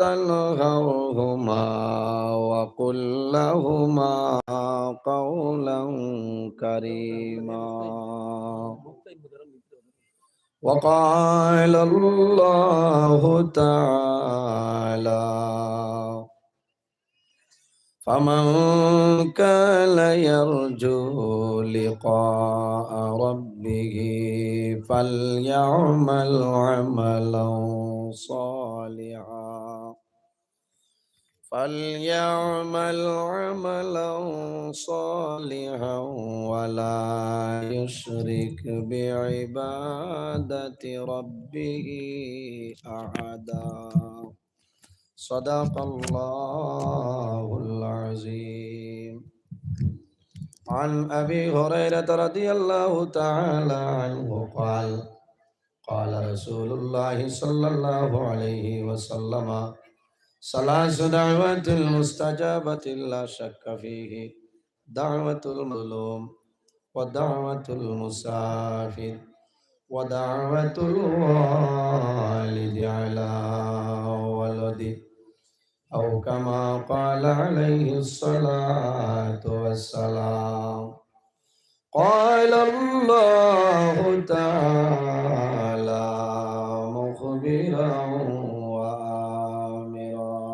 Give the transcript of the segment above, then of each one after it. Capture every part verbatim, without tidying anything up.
تنهرهما وقل لهما قولا كريما. وقال الله تعالى: فمن كان يرجو لقاء ربه فليعمل عملا صالحا، فليعمل عملا صالحا ولا يشرك بعبادة ربه أحدا. صدق الله العظيم. عن أبي هريرة رضي الله تعالى عنه قال: قال رسول الله صلى الله عليه وسلم: ثلاث دعوات مستجابة لا شك فيه، دعوة المظلوم، ودعوة المسافر، ودعوة الوالد على ولده، أو كما قال عليه الصلاة والسلام. قال الله تعالى مخبرا وآمرا: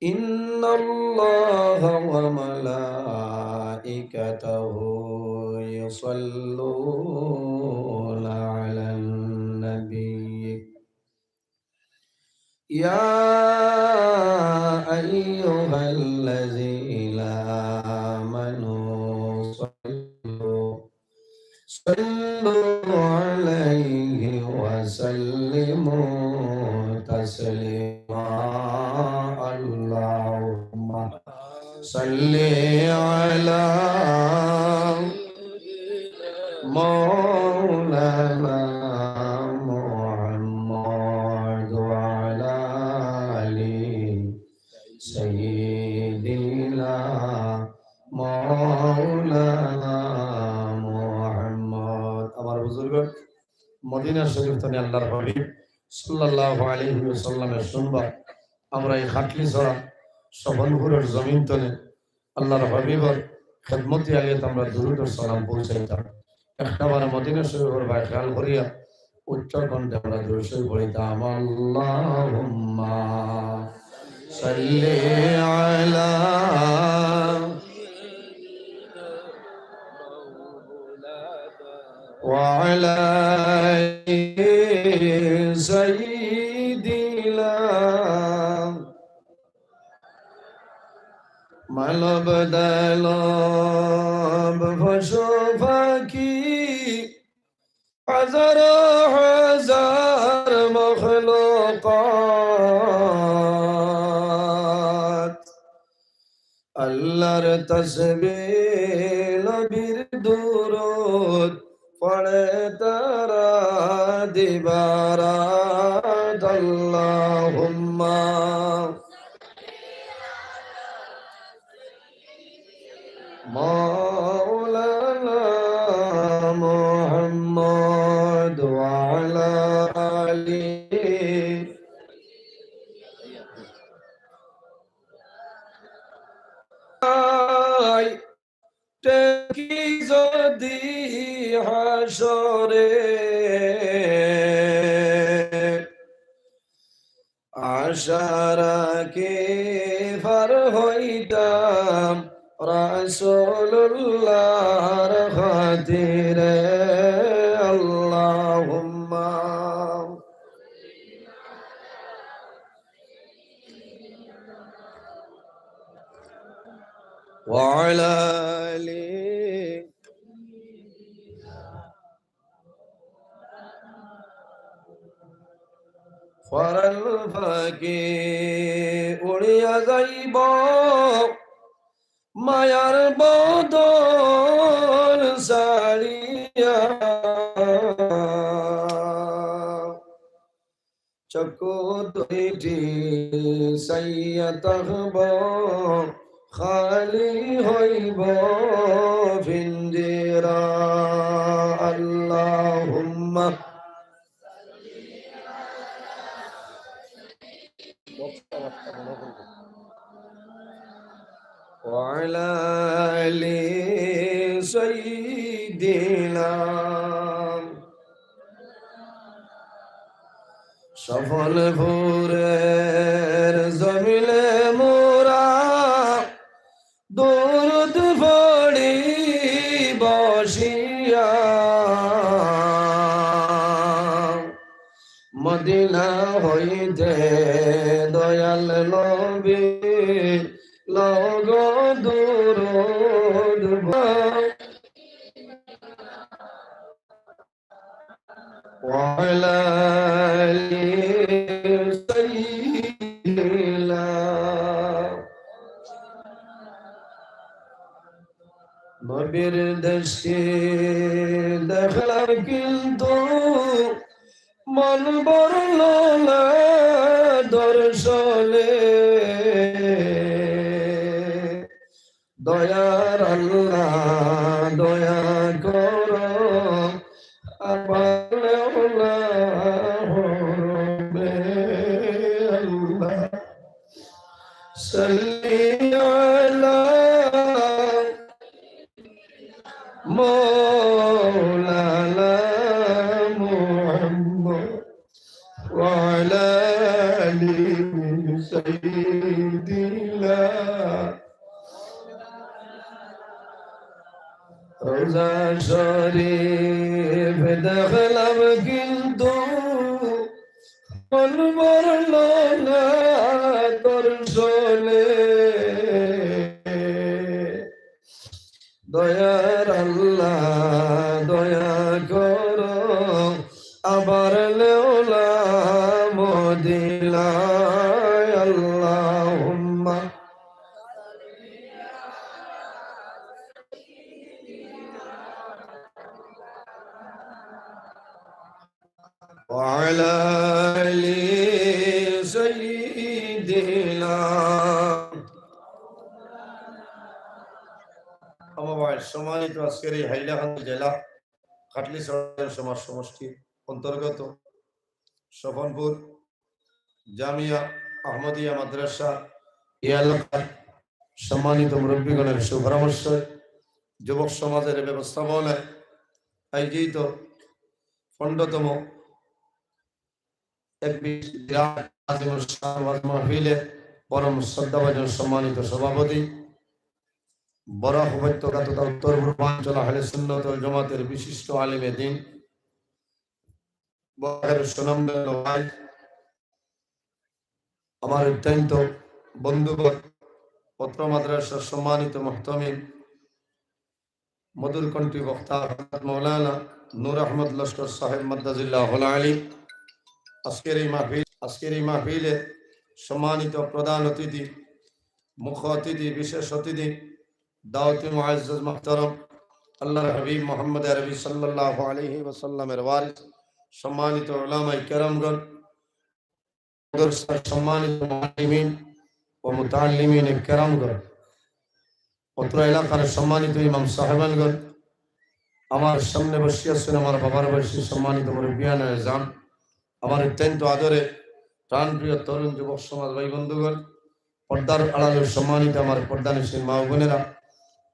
إن الله وملائكته يصلون على النبي، يا أيها الذين آمنوا صلوا، صلوا عليه وسلموا تسليما. اللهم صل على مولانا محمد وعلى آل سيدنا مولانا محمد. আমার বুজুর্গ, মদিনা শরীফ তনে আল্লাহর হাবিব সাল্লাল্লাহু আলাইহি ওয়াসাল্লামের সুন্নত আমরা এই খাটলিছড়া স্বপনপুরের জমিন তনে আল্লাহর হাবিবর খেদমতি আলিয়াত আমরা দুরূদ ও সালাম পৌঁছাইতাম। একটাবার মদিনা শরীফর বায় খেয়াল করিয়া উচ্চ কণ্ঠে আমরা দুরূদ শরীফ পড়িতাম, اللهم صل على وعلى آل سيدنا মানব দানব পশু পাখি হাজার হাজার মখলুকাত আল্লাহর তসবিহ নবীর দুরূদ পড়ে তারা দিবারাত। اللهم مولانا محمد وعلى آله আই টেকি যদি হাশরে আশা রাখি পার হইতাম রাসূলুল্লাহর খাতিরে। اللهم وعلى آل পরান পাখি উড়িয়া যাইব মায়ার বদন ছাড়িয়া। চক্ষু দুইটি চাইয়া থাকব, খালি হইব পিঞ্জিরা। اللهم وعلى آل سيدنا। সফলপুরের জমিনে মোরা দুরুদ পড়ি বসিয়া, মদিনা হইতে দয়াল নবী লগ দুরুদ। وعلى آل سيدنا। নবীর দেশটি দেখলাম কিন্তু মন ভরল না দর্শনে। দয়ার আল্লাহ দয়া করো, আবার নেও না হরমে আল্লাহ। সাল্লি আলা মাওলানা মুহাম্মদ وعلى آل سيدنا। রওজা শরীফ দেখলাম কিন্তু মন ভরল না দর্শনে। দয়ার আল্লাহ দয়া করো, আবার নেও না মদিনায়। আল্লাহুম্মা وعلى آل سيدنا। আমার ভাই, সম্মানিত আজকের এই হাইলাকান্দি জেলা খাটলিছড়া সমাজ সমষ্টির অন্তর্গত স্বপনপুর জামিয়া আহমদিয়া মাদ্রাসা, এই এলাকার সম্মানিত মুরব্বীগণের সুপরামর্শে যুবক সমাজের ব্যবস্থাপনায় আয়োজিত পনেরোতম এক বিরাট আজিমুস শান ওয়াজ মাহফিলে পরম শ্রদ্ধাভাজন সম্মানিত সভাপতি, বরাক উপত্যকা তথা উত্তর পূর্বাঞ্চল আহলে সুন্নাত ওয়াল জামাতের বিশিষ্ট আলিমে দ্বীন, বরাকের সুনামধন্য ভাই, আমার অত্যন্ত বন্ধুবর, অত্র মাদ্রাসার সম্মানিত মুহতামিম, মধুর কণ্ঠী বক্তা হযরত মাওলানা নূর আহমদ লস্কর সাহেব মাদ্দাজিল্লাহুল আলী, আজকের এই মাহফিল, আজকের এই মাহফিলে সম্মানিত প্রধান অতিথি, মুখ্য অতিথি, বিশেষ অতিথি, দাওয়াতি মুআজ্জাজ মুহতারাম, আল্লাহর হাবিব মুহাম্মদ আরবি সাল্লাল্লাহু আলাইহি ওয়াসাল্লামের ওয়ারিস, সম্মানিত উলামায়ে কেরামগণ, মাদ্রাসার সম্মানিত মুআল্লিমিন ও মুতাআল্লিমিন কেরামগণ, অত্র এলাকার সম্মানিত ইমাম সাহেবানগণ, আমার সামনে বসিয়া আছেন আমার বাবার বয়সী সম্মানিত মুরব্বিয়ানে এজাম, আমার অত্যন্ত আদরে প্রাণপ্রিয় তরুণ যুবক সমাজ ভাই বন্ধুগণ, পর্দার আড়ালের সম্মানিত আমার পর্দানশীন মা ও বোনেরা,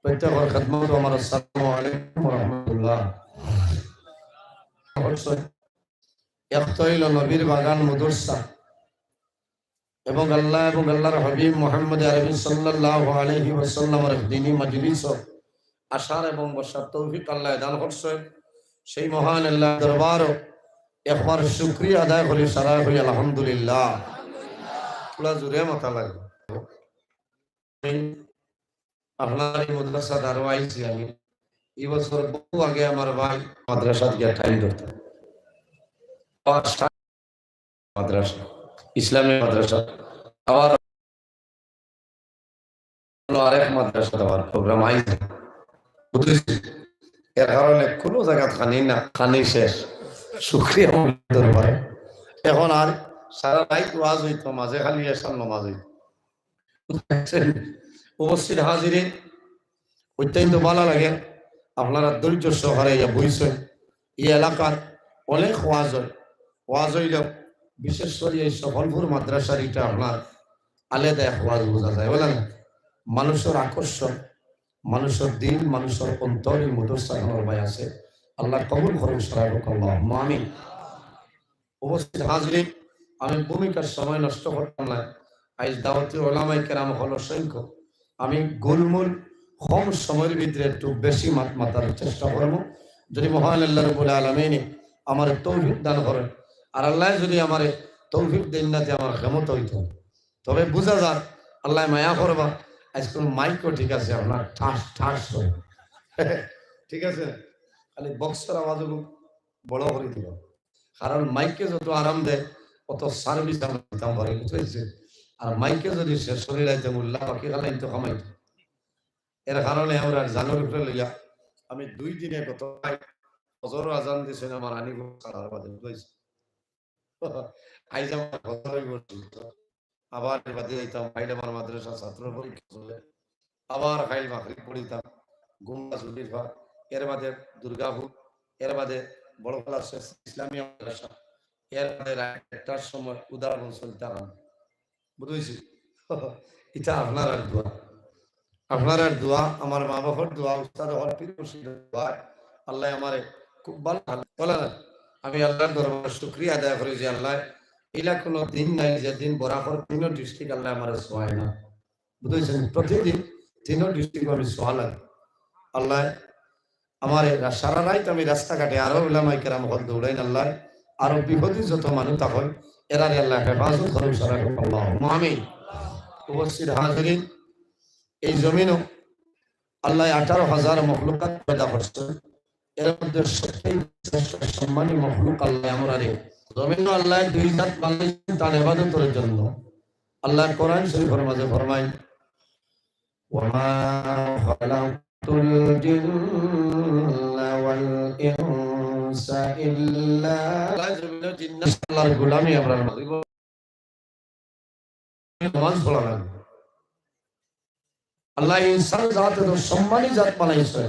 প্রত্যেকের খেদমত আমার আসসালামু আলাইকুম ওয়া রাহমাতুল্লাহ। এক তো হইল নবীর বাগান মাদ্রাসা এবং আল্লাহ এবং আল্লাহর হাবিব মুহাম্মদ আরবি সাল্লাল্লাহু আলাইহি ওয়াসাল্লামের দ্বীনি মজলিসো আসার এবং বসার তৌফিক আল্লাহ দান করছে। সেই মহান আল্লাহর দরবারো একবার শুকরিয়া আদায় করি, সারা করি আলহামদুলিল্লাহ। পুরা জুরে মাতা লাগে। আপনার এই মাদ্রাসাত আরো আইছি আমি। এই বছর বহু আগে আমার ভাই মাদ্রাসাত গিয়া টাইম ধরতে। মাদ্রাসা, ইসলামী মাদ্রাসা, আবার আরেক মাদ্রাসাত আবার প্রোগ্রাম আইছে। বুঝছি? এর কারণে কোনো জায়গাত খানি না, খানি শেষ। শুকরিয়া মৌলার দরবারে। এখন আর সারা রাইত ওয়াজ হইতো, মাঝে খালি এশার নামাজ হইতো। উপস্থিত হাজিরিন, অত্যন্ত ভালা লাগে, আপনারা ধৈর্য সহকারে ইয়া বইছেন। এই এলাকার অনেক ওয়াজ হয়, ওয়াজ হইলেও বিশেষ করে এই সফলপুর মাদ্রাসার এটা আপনার আলাদা এক ওয়াজ বোঝা যায়, বলেন না? মানুষর আকর্ষণ, মানুষর দিল, মানুষর অন্তর এই মাদ্রাসাখানর মাঝে আছে। আল্লাহ কবুল করুন, সারা হোক, আল্লাহুম্মা আমিন। উপস্থিত হাজিরিন, আমি ভূমিকার সময় নষ্ট করতাম না। আইজ দাওয়াতি ওলামায়ে কেরাম অকল অসংখ্য, আমি গুলমুল কম সময়র ভিতরে একটু বেশি মাত মাতার চেষ্টা করমু, যদি মহান আল্লাহ রাব্বুল আলামিনে আমারে তৌফিক দান করেন। আর আল্লায় যদি আমারে তৌফিক দেইন না, তে আমার ক্ষমতা অইতো না। তবে বুঝা যার আল্লায় মায়া করবা, আইজ কুনু মাইকও ঠিক আছে, আপনার ঠাস ঠাস অয়, ঠিক আছে, খালি বক্সর আওয়াজও খুব বড় করি দিবা, কারণ মাইকে যত আরাম দেয়, অত সার্ভিস আমরা দিতাম পারি, বুঝতে পারছি? আর মাইকে যদি শেষ করি লাইতে মোল্লা বাকি খালাইন তো কামাইতো। এর কারণে আমরা জানোর উপরে লইয়া আমি দুই দিনে গত ফজর আজান দিছেন আমার আনিব সারার বাদে, বুঝতে পারছি? আইজ আমার ফজর অইব, আবার এর বাদে যাইতাম, বাইরে আমার মাদ্রাসা ছাত্র পরীক্ষা চলে, আবার কাইল মাগরিব পড়িতাম গুম্বা শরীফা, এর বাদে দুর্গাপুর, এর বাদে বড় ক্লাস ইসলামিয়া মাদ্রাসা, এর বাদে রাত একটার সময় উদাহরণ চলতাম। বুঝছি? ইটা আপনারার দোয়া, আপনারার দোয়া, আমার মা বাবার দোয়া, উস্তাদ অকল, পীর মুর্শিদর দোয়া, আল্লায় আমারে খুব ভালা হাল বলে না। আমি আল্লাহর দরবারে শুকরিয়া আদায় করি যে আল্লায় ইলা কুনু দিন নাই যে দিন বরাকর তিনও ডিস্ট্রিক্ট আল্লায় আমারে ছোঁয়ায় না। বুঝছেন? প্রতিদিন তিনও ডিস্ট্রিক্ট আমি ছোঁয়া লাগে। আল্লায় আমারে রা-, সারা রাইত আমি রাস্তাঘাটে আরো উলামায়ে কেরাম অকল দৌড়াইন আল্লায়, আরো বিপদে যত মানুষ থাকইন, এরারে আল্লায় হেফাজত করুন, সারা করুন, আল্লাহুম্মা আমিন। উপস্থিত হাজিরিন, এই জমিনও আল্লায় আঠারো হাজার মখলুকাত পয়দা করছে, এর মধ্যে সবচেয়ে শ্রেষ্ঠ সম্মানী মখলুক আল্লায় আমরারে। জমিনও আল্লায় দুই জাত বানাইছেন তার ইবাদতর জন্য। আল্লায় কোরআন শরীফর মাঝে ফরমাইন, "ওয়া মা খালাকতুল জিন্না ওয়াল ইনসা ইল্লা।" আল্লায় জমিনও জিন্নাত আল্লাহর গোলামি আমরার মাঝে। নামাজ পড়া লাগবো। আল্লায় ইনসান জাতরে তো সম্মানী জাত বানাইছে।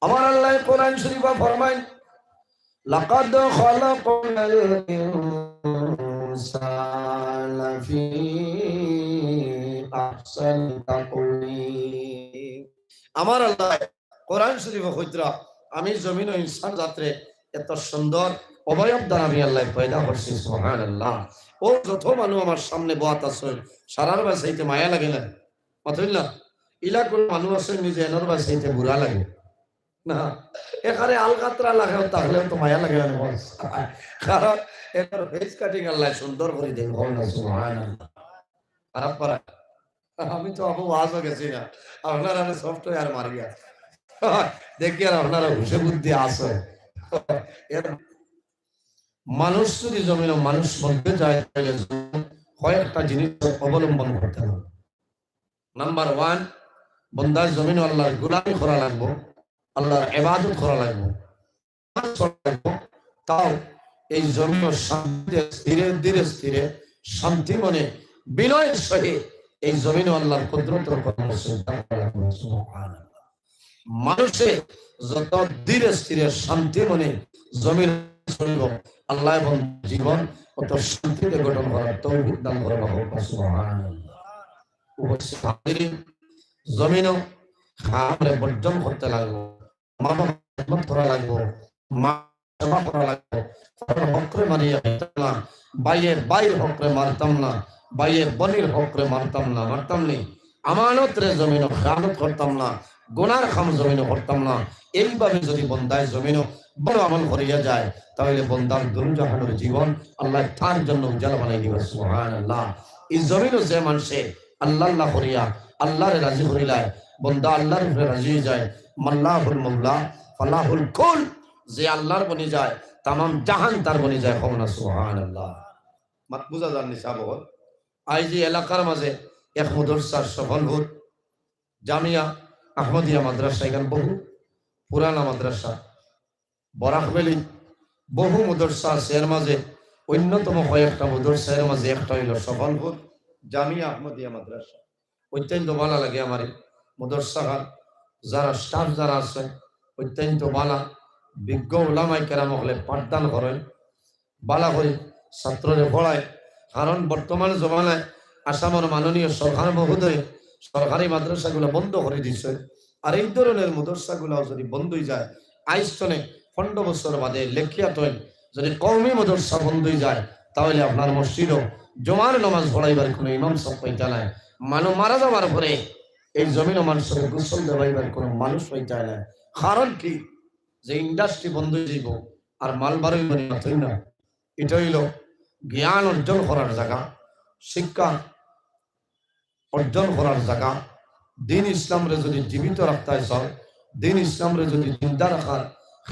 আমার আল্লায় কোরআন শরীফো ফরমাইন, "লাকাদ খালাকনাল ইনসানা ফি আহসানি তাকওয়িম।" আমার আল্লায় কোরআন শরীফো কইতরা, "আমি জমিনও ইনসান জাতরে এত সুন্দর অবয়ব দ্বারা আমি আল্লায় পয়দা করছি।" সুবহানাল্লাহ। ও যত মানুষ আমার সামনে বওয়াত আছে, সারার বায় চাইতে মায়া লাগে না? মাতইন না? ইলা কুনু মানুষ আছে নিজে এনর বায় চাইতে বুরা লাগে না? এখানে আলকাতরা লাগে, তাহলে তো মায়া লাগে না। কারণ এনর ফেস কাটিং আল্লায় সুন্দর করি দেন। বল না সুবহানাল্লাহ। খারাপ পারা। আমি তো আবু ওয়াজও গেছি না, আপনারারে সফটওয়্যার মারিয়া দেখি আর আপনারা হুশে বুদ্ধি আছে। এর মানুষ যদি জমিনও মানুষ বনতে চায়, তাহলে কয়েকটা জিনিস অবলম্বন করতে হবে। নাম্বার ওয়ান, বন্দায় জমিনও আল্লাহর গোলামি করা লাগবো, আল্লাহর ইবাদত করা লাগবো। তাও এই জমিনও শান্তিতে ধীরে ধীরে স্থিরে শান্তি মনে বিনয়ের সহিত এই জমিনও আল্লাহর কুদরতর কর্ম চিন্তা করা লাগবো। সুবহানাল্লাহ। মানুষে যত ধীরে স্থিরে শান্তি মনে জমিন চলব, আল্লাহ এবং জীবন অত শান্তিতে গঠন করার তৌফিক দান করে। সুবহানাল্লাহ। উপস্থিত হাজিরিন, জমিনও হারামরে বর্জন করতে লাগবো। মা বাবার খেদমত করা লাগবো, মা সেবা করা লাগবো। তার হকরে মারিয়া খাইতাম না, ভাইয়ে ভাইর হকরে মারতাম না, ভাইয়ে বনির হকরে মারতাম না, মারতাম নি। আমানতরে জমিনও খেয়ানত করতাম না, গুনার কাম জমিনও করতাম না। এইভাবে যদি বন্দায় জমিনও বড় আমল করিয়া যায়, তাহলে বন্দার দুরুজাহানোর জীবন আল্লাহ তার জন্য উজালা বানাই দিবা। সুবহানাল্লাহ। এই জমিনও যে মানুষে আল্লাহ আল্লাহ করিয়া আল্লাহরে রাজি করিলায়, বন্দা আল্লাহর উপরে রাজি হয়ে যায়, মাল্লাহুল মাওলা ফালাহুল কুল, যে আল্লাহর বনি যায়, তামাম জাহান তার বনি যায়। কও না সুবহানাল্লাহ। মাত বুঝা যার নি সাব অকল? আইজ যে এলাকার মাঝে এক মাদ্রাসা সফলপুর জামিয়া আহমদিয়া মাদ্রাসা, এখান বহু পুরানা মাদ্রাসা, বরাক ভ্যালি বহু মাদ্রাসা আছে, এর মাঝে অন্যতম কয়েকটা মাদ্রাসা, এর মাঝে একটা হইল সফলপুর জামিয়া আহমদিয়া মাদ্রাসা। অত্যন্ত ভালা লাগে আমার এই মাদ্রাসাখান, যারা স্টাফ যারা আছে অত্যন্ত ভালা, বিজ্ঞ ওলামায়ে কেরাম অকলে পাঠদান করেন, ভালা করি ছাত্ররে পড়ায়। কারণ বর্তমান জমানায় আসামর মাননীয় সরকার মহোদয় সরকারি মাদ্রাসাগুলা বন্ধ করি দিছে। আর এই ধরনের মাদ্রাসাগুলাও যদি বন্ধ অই যায়, আইজ তনে পনেরো বছর বাদে লেখিয়া তইন যদি কওমি মাদ্রাসা বন্ধ অই যায়, তাইলে আপনার মসজিদও জুমার নামাজ পড়াইবার কোনো ইমাম সাব পাইতা নায়। মানুষ মারা যাওয়ার পরে এই জমিনও মানষরে গোসল দেওয়াইবার কোনো মানুষ পাইতা নায়। কারণ কি? যে ইন্ডাস্ট্রি বন্ধ অই যাইবো আর মাল বারইবো নি, মাতইন না। ইটা অইলো জ্ঞান অর্জন করার জাগা, শিক্ষা অর্জন করার জাগা। দ্বীন ইসলামরে যদি জীবিত রাখতায় চাও, দ্বীন ইসলামরে যদি জিন্দা রাখার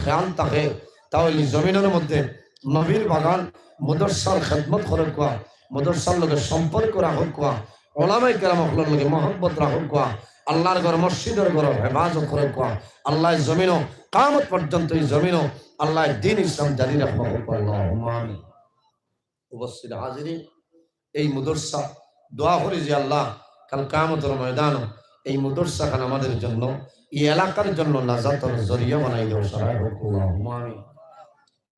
খেয়াল থাকে, তাইলে জমিনর মধ্যে নবীর বাগান, মাদ্রাসার খেদমত করউক্কা, মাদ্রাসার লগে সম্পর্ক রাখউক্কা, ওলামায়ে কেরাম অকলর লগে মহব্বত রাখউক্কা, আল্লার ঘর মসজিদর ঘরর হেফাজত করউক্কা, আল্লায় জমিনো কিয়ামত পর্যন্ত ই জমিনো আল্লায় দ্বীন ইসলাম জারি রাখবা। আল্লাহুম্মা আমিন। উপস্থিত হাজিরিন, এই মাদ্রাসা, দোয়া করি যে আল্লাহ কাল কিয়ামতর ময়দানো এই মাদ্রাসাখান আমাদের জন্য, এই এলাকার জন্য নাজাতর জরিয়া বানাই দেও, সবাই কউক্কা আল্লাহুম্মা আমিন।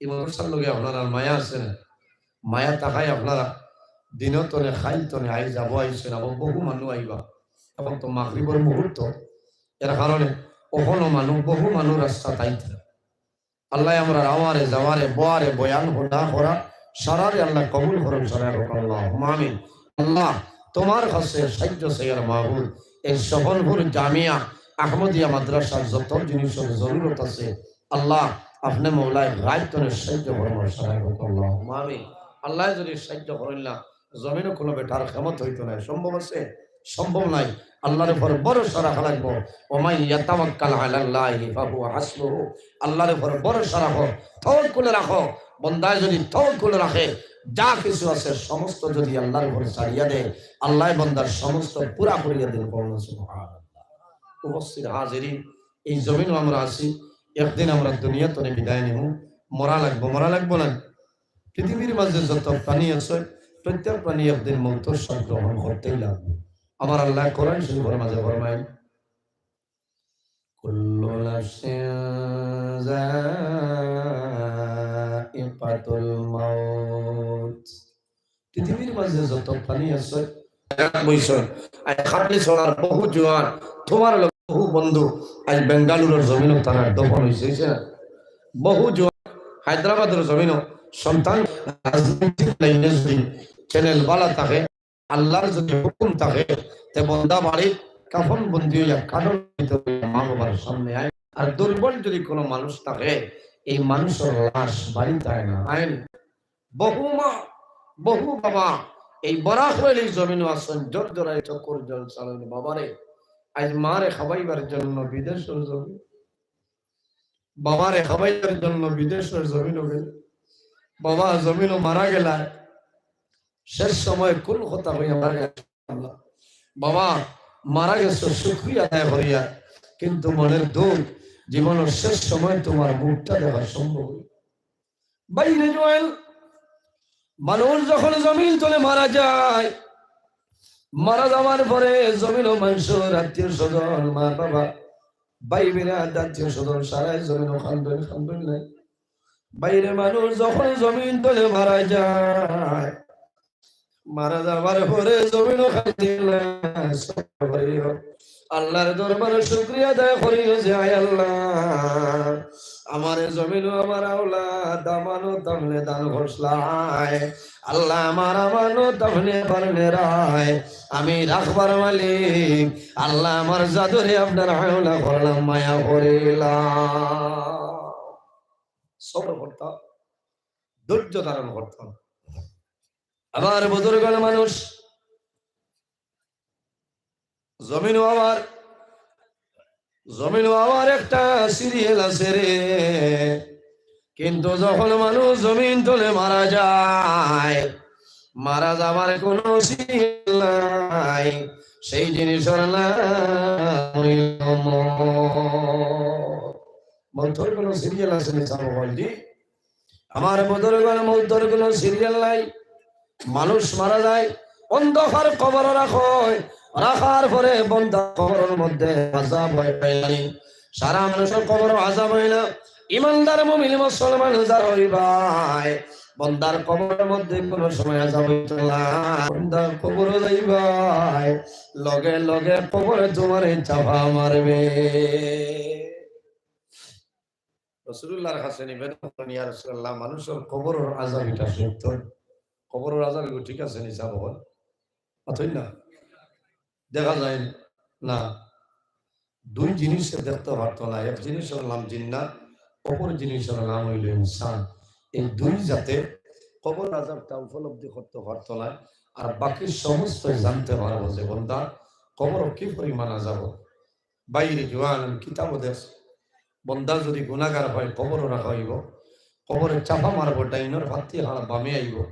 এই মাদ্রাসার লগে আপনারার মায়া আছে না? মায়া থাকায় আপনারা দিনো তনে, খাইল তনে আইজ আবো আইছইন, আবো বহু মানুষ আইবা। এখন তো মাগরিবর মুহূর্ত, এর কারণে অখনো মানুষ, বহু মানুষ রাস্তাত আইতরা। আল্লায় আমরার আওয়ারে, যাওয়ারে, বওয়ারে, বয়ান হুনা করা, সারারে আল্লায় কবুল করউক, সবাই কউক্কা আল্লাহুম্মা আমিন। আল্লাহ, তুমার কাছে সাহায্য চাইয়ার মাবুদ, এই সফলপুর জামিয়া আহমদিয়া মাদ্রাসার যত জিনিসর জরুরত আছে, আল্লাহ, আপনে মওলায় গায়ব তনে সাহায্য করউক, সবাই কউক্কা আল্লাহুম্মা আমিন। আল্লায় যদি সাহায্য করইন না, জমিনো কোনো বেটার খেমত অইতো নায়। সম্ভব আছে? সম্ভব নায়। আল্লার উপর ভরসা রাখা লাগবো। ওমান ইয়াতাওয়াক্কাল আলাল্লাহি ফাহুয়া হাসবুহু। আল্লার উপর ভরসা রাখো, তাওয়াক্কুল রাখো। বন্দায় যদি তাওয়াক্কুল রাখে, যা কিছু আছে সমস্ত যদি আল্লার উপর ছাড়িয়া দেয়, আল্লায় বন্দার সমস্ত পুরা করিয়া দেন। কউক্কা সুবহানাল্লাহ। উপস্থিত হাজিরিন, এই জমিনো আমরা আছি, একদিন আমরা দুনিয়া তনে বিদায় নিমু, মরা লাগবো, মরা লাগবো না? পৃথিবীর মাঝে যত প্রাণী আছে, প্রত্যেক প্রাণী একদিন মউতর স্বাদ গ্রহণ করতেই লাগবে। আমার আল্লায় কোরআন শরীফর মাঝে ফরমাইন, "কুল্লু নাফসিন যায়িকাতুল মাউত।" পৃথিবীর মাঝে যত প্রাণী আছে, এক বছর, আর খালি ছড়ার বহু জোয়ান, তুমার লগে বহু বন্ধু, আইজ বেঙ্গালুরুর জমিনো তারা দফন অইছে, অইছে না? বহু জোয়ান হায়দ্রাবাদর জমিনো সন্তান রাজনৈতিক লাইনে যদি চ্যানেল বালা থাকে, আল্লার যদি হুকুম থাকে, তে বন্দা বাড়িত কাফন বন্দি অইয়া কাঠর ভিতরে মা বাবার সামনে আয়। আর দুর্বল যদি কোনো মানুষ থাকে, এই মানুষর লাশ বাড়িত আয় না, আইন। বহু মা, বহু বাবা, এই বরাক ভ্যালির জমিনো আছইন, জোর জোরাই চকুর জল ছাড়ইন বাবারে। আইজ মারে খাবাইবার জন্য বিদেশর জমিন, বাবারে খাবাইবার জন্য বিদেশর জমিনো গেল। বাবা জমিনো মারা গেলা, শেষ সময় কোন কথা কইয়া মারা গেলা? বাবা মারা গেছো শুকরিয়া আদায় করিয়া, কিন্তু মনের দুঃখ, জীবনর শেষ সময় তুমার মুখটা দেখা সম্ভব অইল? বাইরে জোয়ান, মানুষ যখন জমিন তলে মারা যায়, মারা যাওয়ার পরে জমিনো মানষর আত্মীয় স্বজন, মা বাবা, ভাই বেরাদর আত্মীয় স্বজন সারাই জমিনো কান্দইন, কান্দইন নাই? বাইরে মানুষ যখন জমিন তলে মারা যায়, মারা যাওয়ার পরে জমিনো কান্দিও না, সবর করিও। আল্লার দরবারে শুকরিয়া আদায় করিও যে, "আয় আল্লাহ, আমারে জমিনো আমার আওলাদ আমানত আপনে দান করছলায়। আল্লাহ, আমার আমানত আপনে পারনে রায়। আমি রাখবার মালিক। আল্লাহ, আমার জাদুরে আপনার হাওলা করলাম, মায়া করিলাম।" সবর করতা, ধৈর্য ধারণ করতা। আমার বুজুর্গান মানুষ, জমিনো আবার, জমিনো আবার একটা সিরিয়াল আছে রে। কিন্তু যখন মানুষ জমিন তলে মারা যায়, মারা যাবার কোনো সিরিয়াল নাই, সেই জিনিসর নাম অইল মউত। মউতর কোনো সিরিয়াল আছে নি, সাব বলজি? আমার বুজুর্গান, মউতর কোনো সিরিয়াল নাই। মানুষ মারা যায়, অন্ধকার কবর রাখা অয়, রাখার পরে বন্দা কবরর মধ্যে আজাব অয়, অয় না নি? সারা মানুষর কবরো আজাব অয় না? ইমানদার মুমিন মুসলমান যারা অইবায়, বন্দার কবরর মধ্যে কোনো সময় আজাব অইতো না। বন্দার কবরো যাইবায়, লগে লগে কবরে তুমারে চাপা মারবে। রাসূলুল্লাহর কাছে নিবেদন করলেন, "ইয়া রাসূলুল্লাহ, মানুষর কবরর আজাব ইটা সত্য? কবরর আজাব ইগু ঠিক আছে নি সাব অকল?" অথই না? দেখা যায় না। দুই জিনিসে দেখতে পারতো না, এক জিনিসর নাম জিন্নাত, অপর জিনিসর নাম অইলো ইনসান। এই দুই জাতে কবর আজাবটা উপলব্ধি করতে পারতো না, আর বাকি সমস্ত জানতে পারবো যে বন্দা কবরো কি পরিমাণ আজাব। বাইরে জোয়ান কিতাবো দেখ, বন্দা যদি গুনাগার হয় কবরো রাখা অইবো, কবরে চাপা মারবো, ডাইনর পাত্তি হাড় বামে আইবো,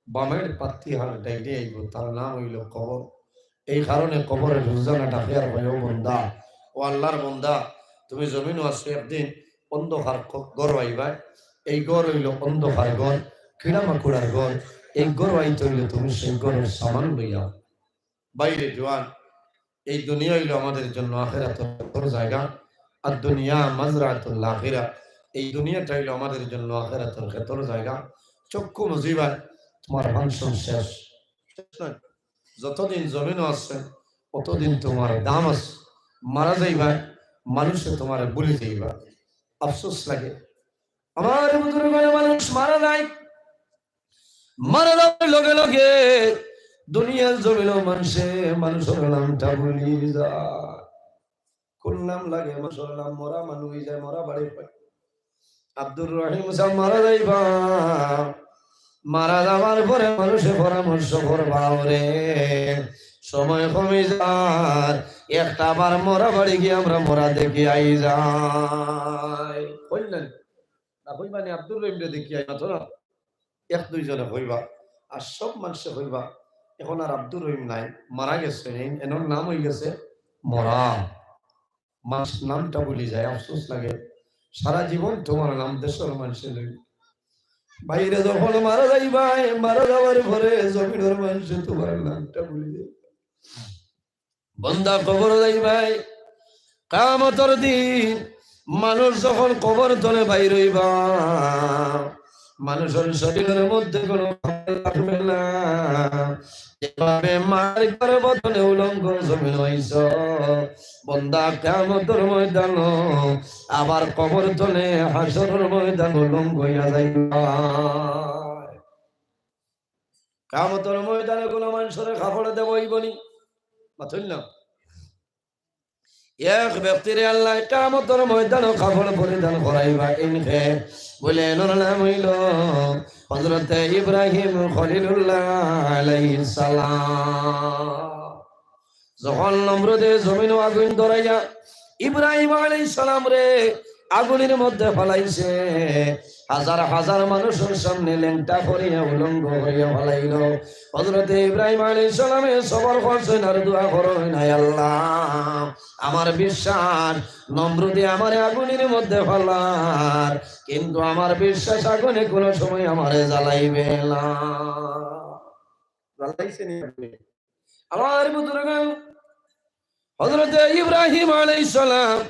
বামের পাত্তি হাড় ডাইনে আইবো, তার নাম অইলো কবর। এই কারণে কবরে রোজানা ডাকে আর কয়, "ও বন্দা, ও আল্লাহর বন্দা, তুমি জমিনো আছো, একদিন অন্ধকার ক-, ঘরো আইবায়।" এই ঘর অইলো অন্ধকার ঘর, কিড়া মাকুড়ার ঘর। এই ঘরো আইতে অইলে তুমি সেই ঘরর সামান লইয়া। বাইরে জোয়ান, এই দুনিয়া অইলো আমাদের জন্য আখেরাতর খেতর জায়গা, আর দুনিয়া মাজরাতুল আখিরা, এই দুনিয়াটা অইলো আমাদের জন্য আখেরাতর খেতর জায়গা। চক্ষু মুজিবায় তুমার ফাংশন শেষ, শেষ নায়। যতদিন জমিনো আছে, অতদিন তুমার দাম আছে। মারা যাইবায়, মানুষে তুমারে ভুলি যাইবা। আফসোস লাগে। আমার বুজুর্গ, মানুষ মারা যায়, মারা যাওয়ার লগে লগে দুনিয়ার জমিনো মানষে মানুষর নামটা ভুলি যায়। কোন নাম লাগে? মানুষর নাম। মরা মানুষ অই যায়, মরা বাড়ি পায়। আব্দুর রহিম সাব মারা যাইবা, মারা যাওয়ার পরে মানুষে পরামর্শ করবা, "ওরে, সময় কমি যার, একটা বার মরা বাড়ি গিয়া আমরা মরা দেখি আই যাই।" কইন না নি? না কইবা নি, "আব্দুর রহিমরে দেখি আই।" মাতো না, এক দুইজনে কইবা, আর সব মানষে কইবা, "এখন আর আব্দুর রহিম নাই, মারা গেছে, এই এনর নাম অই গেছে মরা।" মানষর নামটা ভুলি যায়, আফসোস লাগে। সারা জীবন তুমার নাম দেশর মানষে লইবো। বাইরে যখন মারা যাইবায়, মারা যাওয়ার পরে জমিনর মানষে তুমার নামটা ভুলি যায়। বন্দা কবর যাইবায়, কিয়ামতর দিন মানুষ যখন কবর তনে বাইর অইবা, মানুষর শরীরর মধ্যে কোনো ভাব থাকবে না। যেভাবে মার গর্ভ তনে উলঙ্গ জমিন অইছ, বন্দা কিয়ামতর ময়দানো আবার কবর তনে হাশরর ময়দানো উলঙ্গ অইয়া যাইবা। কিয়ামতর ময়দানো কোনো মানষরে কাপড় দেওয়া অইবো নি? মাতইন না। এক ব্যক্তিরে আল্লায় কিয়ামতর ময়দানো কাপড় পরিধান করাইবা। ইনকে বলে, এনর নাম অইলো হযরতে ইব্রাহিম খলিলুল্লাহ আলাইহিস সালাম। যখন নমরুদে জমিনো আগুইন ধরাইয়া ইব্রাহিম আলাইহিস সালামরে আগুইনর মধ্যে ফালাইছে, হাজার হাজার মানষর সামনে লেংটা করিয়া উলঙ্গ করিয়া ফালাইলো। হযরতে ইব্রাহিম আলাইহিস সালামে সবর করছইন আর দোয়া করইন, "আয় আল্লাহ, আমার বিশ্বাস, নমরুদে আমারে আগুইনর মধ্যে ফালার, কিন্তু আমার বিশ্বাস আগুইনে কোনো সময় আমারে জ্বালাইবে না।" জ্বালাইছে নি আগুইনে? আমার বুজুর্গ, হযরতে ইব্রাহিম আলাইহিস সালাম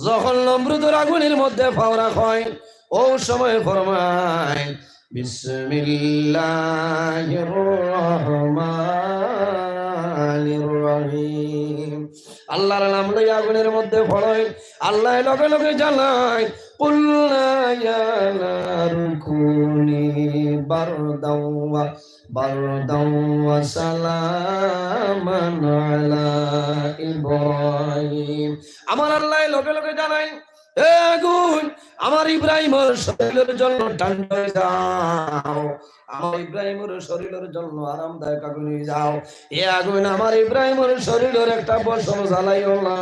যখন নমরুদর আগুইনর মধ্যে ফাওরা হয়, অউ সময় ফরমায়, "বিসমিল্লাহির রহমানির রহিম।" আল্লাহর নাম লইয়া আগুইনর মধ্যে ফালায়, আল্লায় লগে লগে জানায়, "কুলনা ইয়া নারু কুনি বারদাও ওয়া বারদাও ওয়া সালামান আলা ইব্রাহিম।" আমার আল্লায় লগে লগে জানায়, "এ আগুইন, আমার ইব্রাহিমর শরীরর জন্য ঠান্ডা অই যাও, আমার ইব্রাহিমর শরীরর জন্য আরামদায়ক আগুইন অই যাও। এ আগুইন, আমার ইব্রাহিমর শরীরর একটা পশম জ্বালাইও না।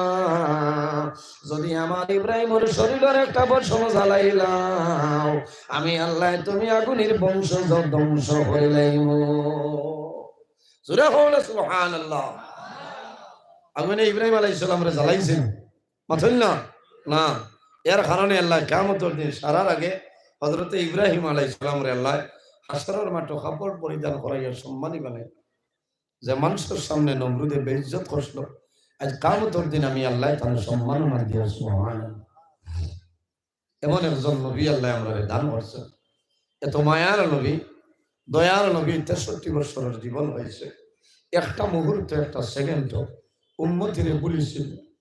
যদি আমার ইব্রাহিমর শরীরর একটা পশম জ্বালাইলাও, আমি আল্লায় তুমি আগুইনর বংশ ধ্বংস করিলাইমু।" জোরে কও না সুবহানাল্লাহ। আগুইনে ইব্রাহিম আলাইহিস সালামরে জ্বালাইছে নি? মাতইন না? না। এর কারণে আল্লায় কিয়ামতর দিন সারার আগে হযরতে ইব্রাহিম আলাইহিস সালামরে আল্লায় হাশরর মাঠো কাপড় পরিধান করাইয়া সম্মানী বানাইলা। যে মানষর সামনে নমরুদে বেইজ্জত করছিল, আইজ কিয়ামতর দিন আমি আল্লায় তারে সম্মাননা দিয়া, সুবহানাল্লাহ। এমন একজন নবী আল্লায় আমরারে দান করছইন। এত মায়ার নবী, দয়ার নবী, তেষট্টি বৎসরর জীবন অইছে। একটা মুহূর্ত, একটা সেকেন্ডও উম্মতিরে ভুলিছিল না।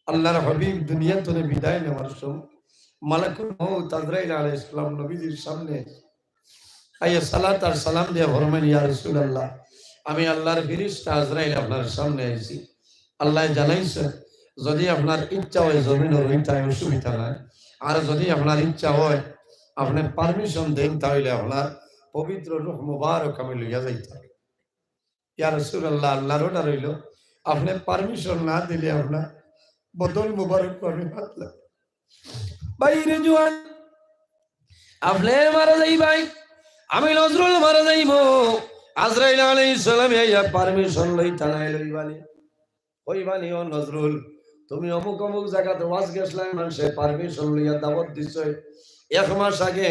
আল্লাহর হাবিব দুনিয়া তনে বিদায় নেওয়ার সময় মালাকুল মউত আজরাইল আলাইহিস সালাম নবীজির সামনে আইয়া সালাত আর সালাম দিয়া ফরমাইন, "ইয়া রাসূলুল্লাহ, আমি আল্লাহর ফিরিস্তা আজরাইল আপনার সামনে আইছি। আল্লায় জানাইছে, যদি আপনার ইচ্ছা অয় জমিনো রইতায়, অসুবিধা নাই, আর যদি আপনার ইচ্ছা অয়, আপনে পারমিশন দেইন, তাইলে আপনার পবিত্র রূহ মুবারক আমি লইয়া যাইতাম।" ইয়া রাসূলুল্লাহ, আল্লাহর অর্ডার অইলো, আপনে পারমিশন না দিলে আপনার বদন মুবারক আমি পাতলাম। ভাইরে জোয়ান, আপনে মারা যাইবায়, আমি নজরুল মারা যাইমু। আজরাইল আলাইহিস সালামে আইয়া পারমিশন লইতা নায়, লইবানি? কইবানি, "ও নজরুল, তুমি অমুক অমুক জাগাত ওয়াজ গেছলায়, মানষে পারমিশন লইয়া দাওয়াত দিছে। এক মাস আগে,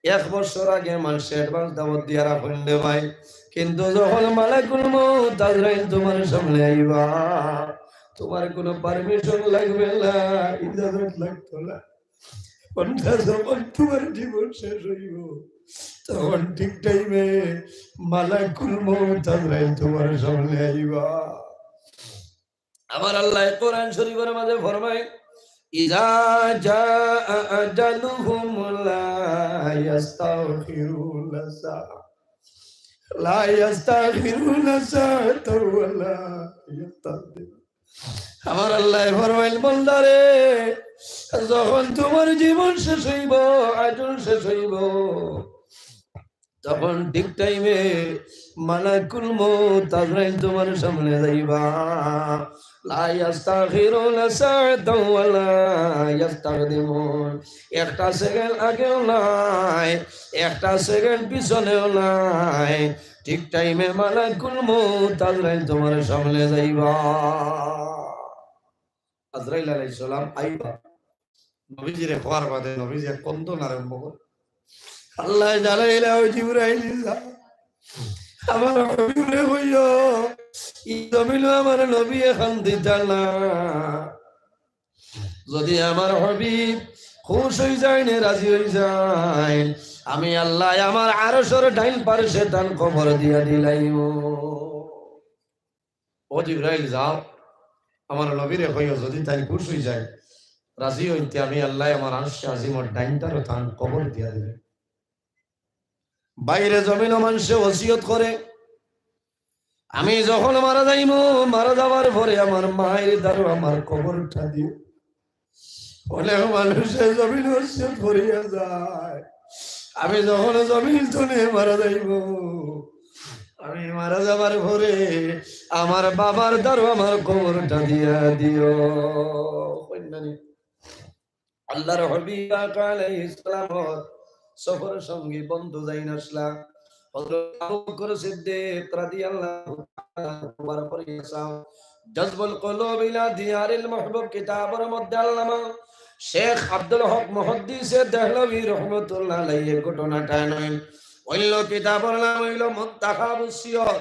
এক বছর আগে মানষে অ্যাডভান্স দাওয়াত দিয়া রাখইন রে ভাই, কিন্তু যখন মালাকুল মউত আজরাইল তুমার সামনে আইবা, তুমার কুনু পারমিশন লাগবে না, ইজাজত লাগতো না।" অর্থাৎ যখন তুমার জীবন শেষ অইবো, তখন ঠিক টাইমে মালাকুল মউত আজরাইল তুমার সামনে আইবা। আমার আল্লায় কোরআন শরীফর মাঝে ফরমাইন, "ইযা জাআ আজালুহুম লা ইয়াস্তাখিরুনা সাআ, লা ইয়াস্তাখিরুনা সাআতাও ওয়া লা ইয়াস্তাকদিমুন।" আমার আল্লায় ফরমাইন, "বান্দারে, যখন তুমার জীবন শেষ অইবো, আজল শেষ অইবো, তখন ঠিক টাইমে মালাকুল মউত আজরাইল তুমার সামনে যাইবা। লা ইয়াস্তাখিরুনা সাআতাও ওয়া লা ইয়াস্তাকদিমুন।" একটা সেকেন্ড আগেও নাই, একটা সেকেন্ড পিছনেও নাই, ঠিক টাইমে মালাকুল মউত আজরাইল তুমার সামনে যাইবা। আজরাইল আলাইহিস সালাম আইবা। নবীজিরে কওয়ার বাদে নবীজি এক কন্দন আরম্ভ করে। আল্লায় জানাইলা, "ও জিবরাইল, যা, আমার হাবিবরে কইও, ই জমিনো আমার নবীয়ে কান্দিতা না। যদি আমার হাবিব খুশ অইযাইন, রাজি অইযাইন, আমি আল্লায় আমার আরশর ডাইন পার্শ্বে তান কবর দিয়া দিলাইমু।" ও জিবরাইল, যাও, আমার নবীরে কইও, যদি তাইন খুশ অইযাইন, রাজি অইন, তে আমি আল্লায় আমার আরশে আজিমর ডাইন পারো তান কবর দিয়া দিমু। বাইরে জমিনো মানষে ওসিয়ত করে, "আমি যখন মারা যাইমু, মারা যাওয়ার পরে আমার মায়ের দারো আমার কবরটা দিও।" অনেক মানষে জমিনো ওসিয়ত করিয়া যায়, "আমি যখন জমিন তনে মারা যাইমু, আমি মারা যাবার পরে আমার বাবার দারো আমার কবরটা দিয়া দিও।" কইন না নি? আল্লাহর হাবিব পাক আলাইহিস সালামর সফর সঙ্গী বন্ধু যাইন আছলা। হযরত আবু বকর সিদ্দিক রাদিয়াল্লাহু তাআলা আনহু বার করিয়া চাও। জজবুল কুলুব ইলা দিয়ারিল মাহবুব কিতাবর মধ্যে আল্লামা শেখ আব্দুল হক মুহাদ্দিসে দেহলভী রহমতুল্লাহ আলাইহি ঘটনাটা আনইন। অইল কিতাবর নাম অইল মুনতাখাবুস সিয়র।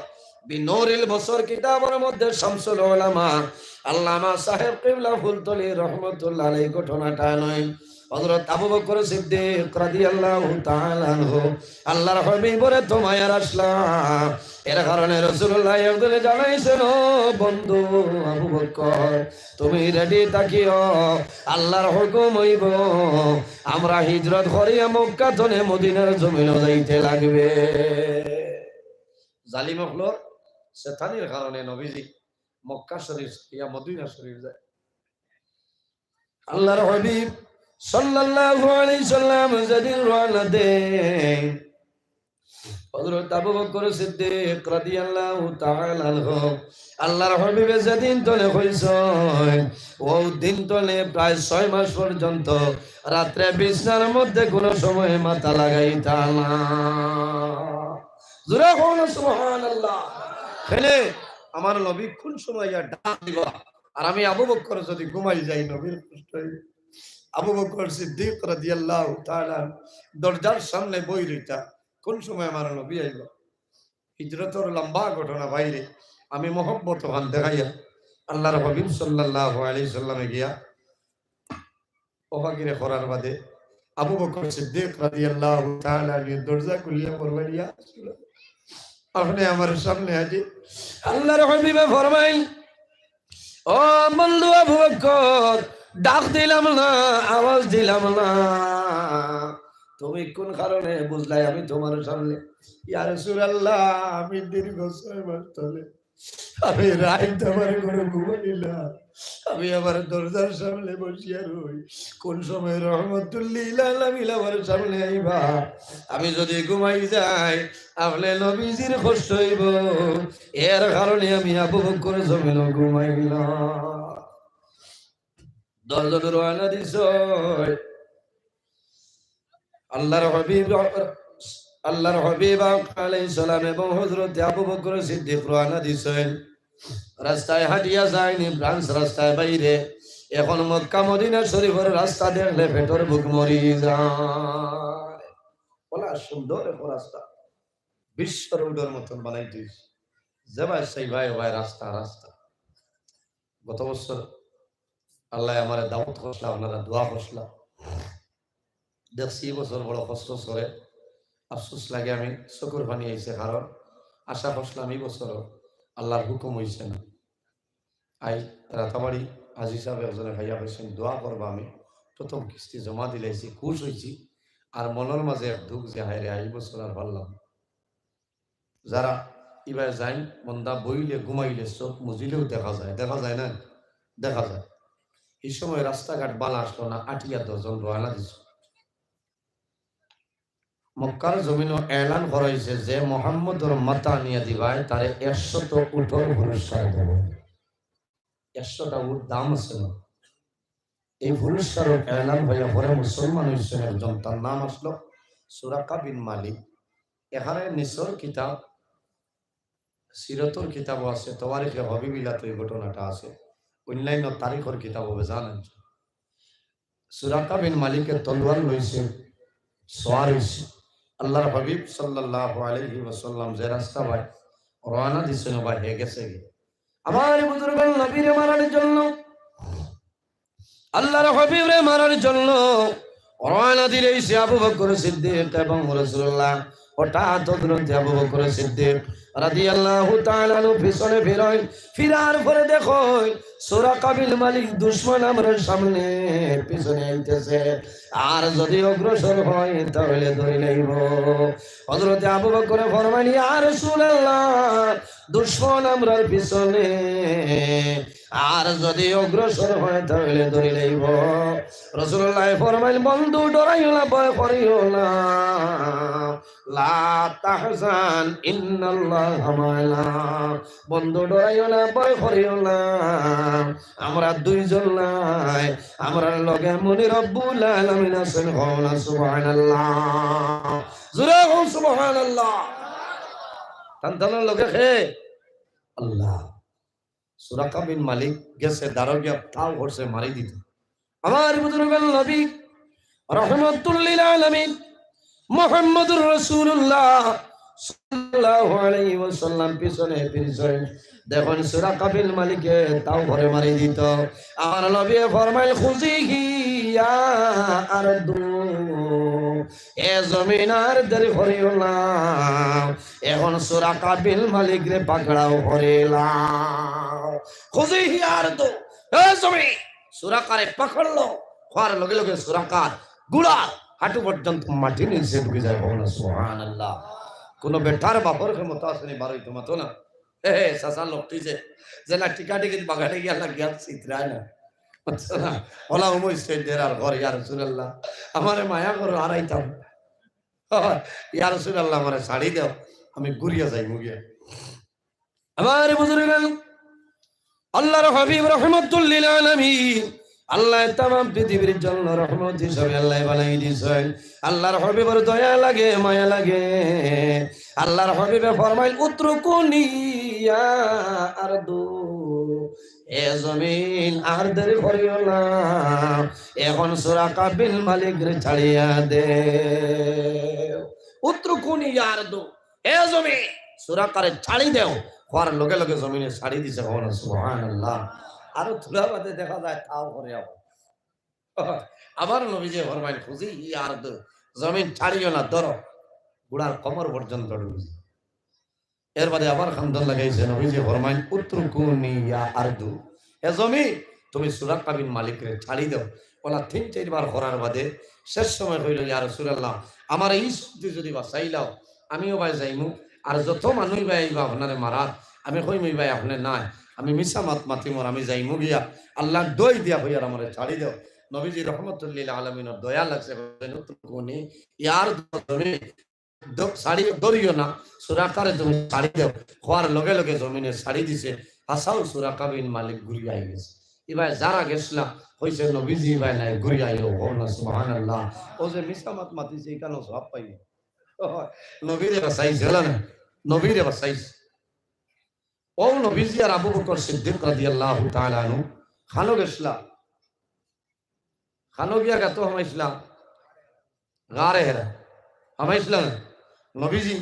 বিনুরিল বসর কিতাবর মধ্যে শামসুল উলামা আল্লামা সাহেব কিবলা ফুলতলি রহমতুল্লাহ আলাইহি ঘটনাটা আনইন। হযরত আবু বকর সিদ্দিক রাদিয়াল্লাহু তাআলা আনহু আল্লাহর হাবিবরে তো মায়ার আছলা, এর কারণে রাসূলুল্লাহ একদিন জানাইছইন, "ও বন্ধু আবু বকর, তুমি রেডি থাকিও, আল্লাহর হুকুম অইবো, আমরা হিজরত করিয়া মক্কা তনে মদিনার জমিনো যাইতে লাগবে।" জালিম অকলর শেতানির কারণে নবীজি মক্কা শরীফ ইয়া মদিনা শরীফ যায়। আল্লাহর হাবিব সাল্লাল্লাহু আলাইহি সাল্লাম যেদিন রওনা দেইন, হযরত আবু বকর সিদ্দিক রাদিয়াল্লাহু তাআলা আনহু আল্লাহর হাবিবে যেদিন তনে কইছইন, অউ দিন তনে প্রায় ছয় মাস পর্যন্ত রাত্রে বিছনার মধ্যে কুনু সময় মাথা লাগাইতা না। জোরে কও না সুবহানাল্লাহ। কেনে? আমার নবী কুন সময় ইয়া ডাক দিবা, আর আমি আবু বকর যদি ঘুমাই যাই, নবীর কষ্ট অইবো। আবু বকর সিদ্দিক রাদিয়াল্লাহু তাআলা আনহু দরজার সামনে বই রইতা, কুন সময় আমার নবী আইবা। হিজরতর লম্বা ঘটনা বাইরে, আমি মহব্বত অখান দেখাইয়া আল্লাহর হাবিব সাল্লাল্লাহু আলাইহি সাল্লামে গিয়া অবাকিরে করার বাদে আবু বকর সিদ্দিক রাদিয়াল্লাহু তাআলা আনহু দরজা খুলিয়া ফরমাইলা, "ইয়া রাসূলুল্লাহ, আপনে আমার সামনে আজি।" আল্লাহর হাবিবে ফরমাইন, "ও বন্ধু আবু বকর, ডাক দিলাম না, আওয়াজ দিলাম না, তুমি কোন কারণে বুঝলায় আমি তোমার সামনে?" "ইয়া রাসূলুল্লাহ, আমি দীর্ঘ ছয় মাস ধরে আমি রাইত আমার ঘরো ঘুমাই না, আমি আমার দরজার সামনে বসিয়া রই, কোন সময় রহমতুল্লিল আলামিন আমার সামনে আইবা। আমি যদি ঘুমাই যাই, আপনে নবীজির কষ্ট অইবো, এর কারণে আমি আবু বকর জমিনো ঘুমাই না।" দশজন রওয়ানা দিছে। আল্লাহর হাবিব, আল্লাহর হাবিব আলাইহিস সালাম এবং হযরত আবু বকর সিদ্দিক রওয়ানা দিছইন। রাস্তায় হাঁটিয়া যাইন, ফ্রান্স রাস্তায় বাইরে। এখন মক্কা মদিনা শরীফর রাস্তা দেখলে পেটর ভুক মরি যায়। অলা সুন্দর এখন রাস্তা, বিশ্ব রোডর মতন বানাই দিস। যেবায় সেই ভাই ভাই রাস্তা রাস্তা। গত বছর আল্লায় আমারে দাওয়াত করছিলা, আপনারা দোয়া করছিলা। দেখছি ই বছর বড় কষ্ট সরে, আফসোস লাগে, আমি চকুর পানি আইছে, কারণ আশা করছিলাম ই বছর আল্লাহর হুকুম অইছে না। আই রাতাবাড়ি হাজি সাহেব একজনে ভাইয়া কইছেন, "দোয়া করবা, আমি প্রথম কিস্তি জমা দিলাইছি, খুশ অইছি, আর মনর মাঝে এক দুঃখ যে হায় রে, আই বছর আর পারলাম না।" যারা ইবায় যাইন, বন্দা বইলে ঘুমাইলে চোখ মুজিলেও দেখা যায়, দেখা যায় না? দেখা যায়। ই সময় রাস্তাঘাট বালা আসলো না, আটিয়া দশজন রওয়ানা দিছে। মক্কার জমিনো এলান করা অইছে যে মোহাম্মদর মাথা আনিয়া দিবায়, তারে একশত উটর পুরস্কার দেব। একশোটা উট দাম আছে না? এই পুরস্কারর এলান হইয়া পরে মুসলমান অইছেন একজন, তার নাম আসলো সুরাকা বিন মালিক। এখানে নিসর কিতাব, সিরতর কিতাবও আছে, তওয়ারিখে হবিবিলাত এই ঘটনাটা আছে, অন্যান্য তারিখর কিতাবও বেজান আছে। সুরাকা বিন মালিকে তলোয়ার লইছে, সওয়ার অইছে। আল্লাহর হাবিব সাল্লাল্লাহু আলাইহি ওয়াসাল্লাম যে রাস্তা বায় রওয়ানা দিছেন, ও বায় হে গেছে গি। আমার বুজুর্গ নবীরে মারার জন্য, আল্লাহর হাবিবরে মারার জন্য রওয়ানা দিলাইছে আবু বকর সিদ্দিক এবং রাসূলুল্লাহ। হঠাৎ হযরত আবু বকর সিদ্দিক রাদিয়াল্লাহু তাআলা আনহু পিছনে ফিরইন, ফিরার পরে দেখইন সুরাকা বিন মালিক দুশমন আমরার সামনে পিছনে আইতেছে, আর যদি অগ্রসর হয় তাহলে ধরি লইব। হযরত আবু বকরে ফরমাইন, "ইয়া রাসূলুল্লাহ, দুশমন আমরার পিছনে, আর যদি অগ্রসর হয় তাহলে ধরি লইব।" রাসূলুল্লাহ ফরমাইন, "বন্ধু, ডরাইও না, ভয় করিও না, লা তাহজান, ইন্নাল্লাহা মা'ানা।" বন্ধু, ডরাইও না, ভয় করিও না, আমরা দুইজন নাই, আমরার লগে মনি রব্বুল আলামিন আছেন। কও না সুবহানাল্লাহ, জোরে কও সুবহানাল্লাহ। তান তানর লগে কে? আল্লাহ। সুরাকা বিন মালিক গেছে, দারো গিয়া তাও করছে মারি দিত। আমার বুজুর্গ নবী রহমাতুল্লিল আলামিন মুহাম্মদুর রাসূলুল্লাহ সাল্লাল্লাহু আলাইহি ওয়াসাল্লাম পিছনে ফিরছেন। দেখইন সুরাকা বিন মালিকে তাও করে মারি দিত। আমার নবী ফরমাইল, "খুযিহি ইয়া আরদু, এ জমিন আর দেরি করিও না, এখন সুরাকা বিন মালিকরে পাকড়াও করিলাও।" "খুযিহি ইয়া আরদু, এ জমিন, সুরাকারে পাকড়লো।" কওয়ার লগে লগে সুরাকার গুড়া হাঁটু পর্যন্ত মাটি নিচে ঢুকি যায়। বলো না সুবহানাল্লাহ। কোনো বেটার বাপর ক্ষমতা আছে নি বারইতো মাতো না। হে হে, চাচা লোকটি যে, যে না টিকা টিকিট বাগানে গিয়া লাগিয়া চিত্রায় না। বুঝছো না? ওলা উমর স্টেট দের আর ঘর, ইয়া রাসূলুল্লাহ, আমারে মায়া করো, হারাইতাম। ইয়া রাসূলুল্লাহ, আমারে ছাড়ি দেও, আমি ঘুরিয়া যাইমু গিয়া। আমার বুজুর্গান, আল্লাহর হাবিব রহমাতুল্লিল আলামিন, আল্লাহ তামাম পৃথিবীর জন্য রহমত হিসাবে আল্লাহ বানাই দিছেন। আল্লাহর হাবিবর দয়া লাগে, মায়া লাগে। আল্লাহর হাবিবে ফরমাইল, "উতরুকুনি ইয়া আরদু, এ জমিন আর দেরি করিও না, এখন সুরাকা বিন মালিকরে ছাড়িয়া দেও।" "উতরুকুনি ইয়া আরদু, এ জমিন, সুরাকারে ছাড়ি দেও।" কওয়ার লগে লগে জমিনে ছাড়ি দিছে। কও না সুবহানাল্লাহ। আরো থুড়া বাদে দেখা যায় তাও করে আবার। আবার নবীজি ফরমাইন, "খুযিহি ইয়া আরদু, জমিন ছাড়িও না, ধরো।" ঘোড়ার কোমর পর্যন্ত ডুবছে। এর বাদে আবার কান্দন লাগাইছে, নবীজি ফরমাইন, "উতরুকুনি ইয়া আরদু, হে জমিন, তুমি সুরাকা বিন মালিকরে ছাড়ি দেও।" অলা তিন চাইরবার করার বাদে শেষ সময় কইল, "ইয়া রাসূলুল্লাহ, আমারে ই শক্তি যদি বাঁচাইলাও, আমিও বায় যাইমু, আর যত মানুষ বায় আইবা আপনারে মারার, আমি কইমু, 'ই বায় আপনে নাই, আমি মিছা মাত মাতিমু, আর আমি যাইমু গিয়া, আল্লাহর দোয়াই দিয়া কইয়ার আমারে ছাড়ি দেও।'" নবীজি রহমতুল্লিল আলামিনর দয়া লাগছে, কইলেন, "উতরুকুনি ইয়া আরদু, জমিন, দ-, ছাড়ি, ধরিও না, সুরাকারে তুমি ছাড়ি দেও।" কওয়ার লগে লগে জমিনে ছাড়ি দিছে, হাছাউ সুরাকা বিন মালিক ঘুরিয়া আই গেছে। ইবায় যারা গেছলা, কইছে, "নবীজি ইবায় নাই, ঘুরিয়া আইও।" কও না সুবহানাল্লাহ। ও যে মিছা মাত মাতিছে, ইখানও সওয়াব পাইবো। নবীরে বাঁচাইছে, না? নবীরে বাঁচাইছে। ও নবীজি আর আবু বকর সিদ্দিক রাদিয়াল্লাহু তাআলা আনহু কানো গেছলা? কানো গিয়া গাতো হামাইছলা? গারে হেরা। হামাইছলা না? নবীজি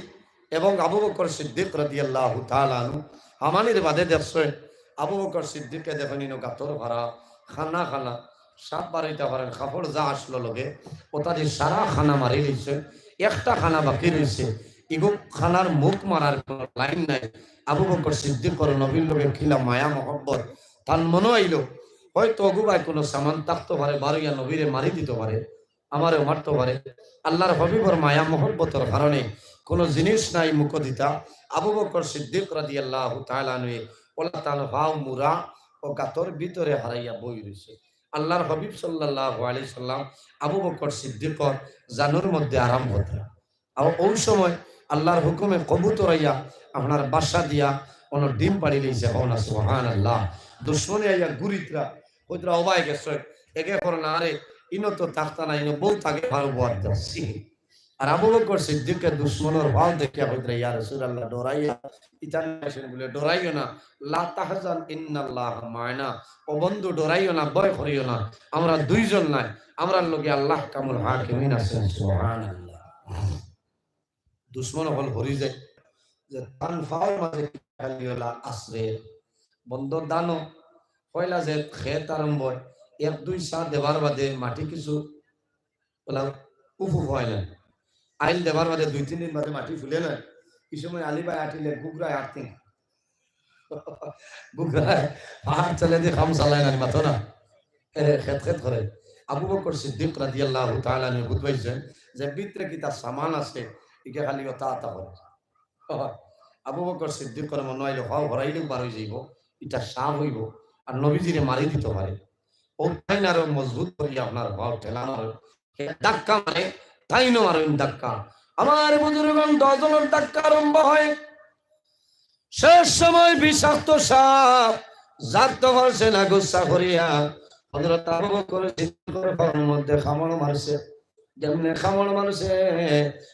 এবং আবু বকর সিদ্দিক রাদিয়াল্লাহু তাআলা আনহু হামানির বাদে দেখছে, আবু বকর সিদ্দিকে দেখইন ইনো গাতর ফারা, কানা কানা, সাপ বারইতা পারের, কাপড় যা আছলো লগে, অতাদি সারা কানা মারি লইছে, একটা কানা বাকি রইছে। ইগু কানার মুখ মারার কোনো লাইন নাই। আবু বকর সিদ্দিকর নবীর লগে কিলা মায়া মহব্বত, তান মনো আইলো, হয়তো অগুবায় কোনো সামান থাকতো পারে, বারইয়া নবীরে মারি দিতো পারে, আমারেও মারতো পারে। আল্লাহর হাবিবর মায়া মহব্বতর কারণে কোনো জিনিস নাই মুখো দিতা। আবু বকর সিদ্দিক রাদিয়াল্লাহু তাআলা আনহুয়ে অলা তান পাও মুড়া ও গাতর ভিতরে হারাইয়া বই রইছে। আল্লাহর হাবিব সাল্লাল্লাহু আলাইহি সাল্লাম আবু বকর সিদ্দিকর জানর মধ্যে আরাম করতরা। আর ওই সময় আল্লাহর হুকুমে কবুতর আইয়া আপনার বাসা দিয়া অনো ডিম পাড়ি লইছে, কও না সুবহানাল্লাহ। দুশমনে আইয়া ঘুরিতরা, কইতরা, "ও ভাই গেছে, এগে কর না, আরে, ইনো তো থাকতা না, ইনো বউ থাকে, ভালো বয়াত দেওয়া।" আর আবু বকর সিদ্দিকে দুশমনর পাও দেখিয়া কইতরা, "ইয়া রাসূলুল্লাহ, ডরাইয়া, ইতান আসেন বলে, ডরাইও না, লা তাহজান ইন্নাল্লাহা মা'আনা, ও বন্ধু, ডরাইও না, ভয় করিও না, আমরা দুইজন নাই, আমরার লগে আল্লাহকামুল হাকিমিন আছেন।" সুবহানাল্লাহ। দুশমন অকল হরি যায় যে তান পাওর মাঝে খালি অলা আছরে বন্দর দানো, পয়লা যে খেত আরম্ভ হয়, এক দুই সা দেবার বাদে মাটি কিছু অলা উফু হয় না, আইল দেবার বাদে দুই তিন দিন বাদে মাটি ফুলে না। এই সময় আলী ভাই আটিলে গুগরায় আটতিন, গুগরায় পাহাড় চলে দিয়ে কাম চালায় না, মাতো না। এরে খেত খেত করে। আবু বকর সিদ্দিক রাদিয়াল্লাহু তাআলা আনহু বুঝবাইছেন যে ভিতরে কিতা সামান আছে, ইকে খালি অতা অতা করে। আবু বকর সিদ্দিকর মনো আইলো, পাও হরাইলেও বার অই যাইবো, ইটা সাপ অইবো, আর নবীজিরে মারি দিতো পারে। ও তাইন আরো মজবুত করি আপনার পাও ঠেলা মারে, ধাক্কা মারে, তাইনও মারইন ধাক্কা। আমার বুজুর্গগণ, দশ জনর ধাক্কা আরম্ভ হয়। শেষ সময় বিষাক্ত সাপ, জারতো পারছে না, গুসা করিয়া হযরত আবু বকর সিদ্দিকর পাওর মধ্যে কামড় মারছে। যেমনে কামড় মারছে,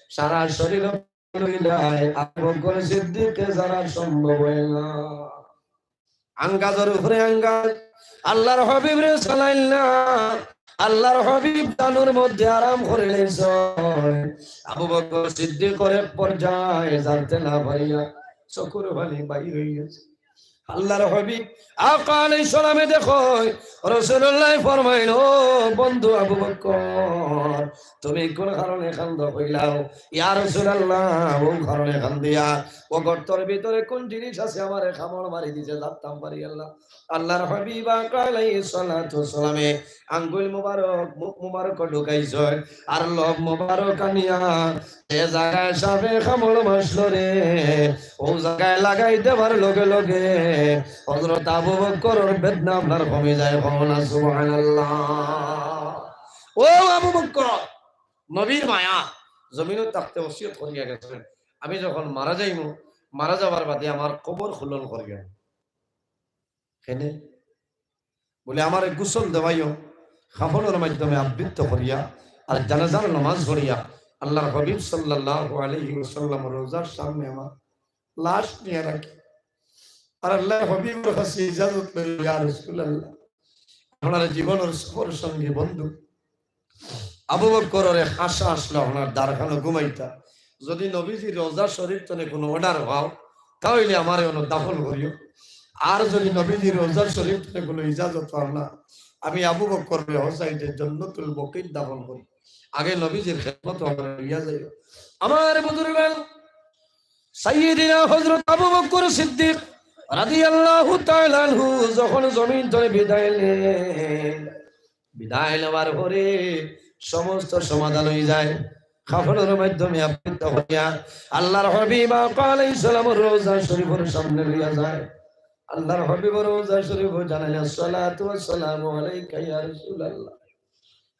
সারা শরীর লইলায়, আবু বকর সিদ্দিকে যারা সম্ভব হয় না। আঙ্গাজর উপরে আঙ্গাজ, আল্লাহর হাবিবরে চালাইল না, আল্লাহর হাবিব জানর মধ্যে আরাম করে লইছে। আবু বকর সিদ্দিকর এক পর্যায়ে জানতে না পারিয়া চকুর পানি বাইর হয়ে গেছে। আল্লাহর হাবিব আকা আলাইহিস সালামে দেখো, রাসূলুল্লাহ ফরমাইল, "ও বন্ধু আবু বকর, তুমি কোন কারণে কান্দো কইলাও?" "ইয়া রাসূলুল্লাহ, ও কারণে কান্দিয়া, ও গর্তর ভিতরে কোন জিনিস আছে, আমারে কামড় মারি দিছে, জানতাম পারি আল্লাহ।" আল্লাহর হাবিব আকা আলাইহিস সালাতু ওয়াস সালামে আঙ্গুল মুবারক, মুখ মুবারক ঢুকাইছইন, আর লব মুবারক আনিয়া যে জাগায় সাপে কামড় মারছিল রে, ও জাগায় লাগাই দেবার লগে লগে হযরত আবু বকরর বেদনা আপনার কমি যায়, কও না সুবহানাল্লাহ। ও আবু বকর, নবীর মায়া, জমিনো থাকতে ওসিয়ত করিয়া গেছেন, "আমি যখন মারা যাইমু, মারা যাওয়ার বাদে আমার কবর খনন করিও।" কেনে? বলে, "আমারে গোসল দেওয়াইও, কাফনের মাধ্যমে আবৃত করিয়া, আর জানাজার নামাজ পড়িয়া আল্লাহর হাবিব সাল্লাল্লাহু আলাইহি ওয়াসাল্লাম রওজার সামনে আমার লাশ নিয়ে রাখি।" আর আল্লাহর হাবিবর কাছে ইজাজত লইল, "ইয়া রাসূলুল্লাহ, আপনার জীবনের সফর সঙ্গী বন্ধু আবু বকররে আশা আসলো আপনার দ্বারখানো ঘুমাইতা। যদি নবীজি রওজা শরীফ তনে কোনো অর্ডার পাও, তাহলে আমারে অনো দাফন করিও। আর যদি নবীজি রওজা শরীফ তনে কোনো ইজাজত পাও না, আমি আবু বকররে হো সাইডে জন্নতুল বকিত দাফন করি, আগে নবীজির খেদমতো আমারে লইয়া যাইও। আমার বুজুর্গান, সাইয়্যিদিনা হযরত আবু বকর সিদ্দিক রাদিয়াল্লাহু তাআলা আনহু যখন জমিন তনে বিদায় নেন, বিদায় নেওয়ার পরে সমস্ত সমাধান হয়ে যায়। কাফনের মাধ্যমে আবৃত হইয়া আল্লাহর হাবিব আকা আলাইহিস সালামর রওজা শরীফর সামনে লইয়া যায়। আল্লাহর হাবিব রওজা শরীফ জানাইলেন, "আসসালাতু ওয়াসসালামু আলাইকা ইয়া রাসূলুল্লাহ।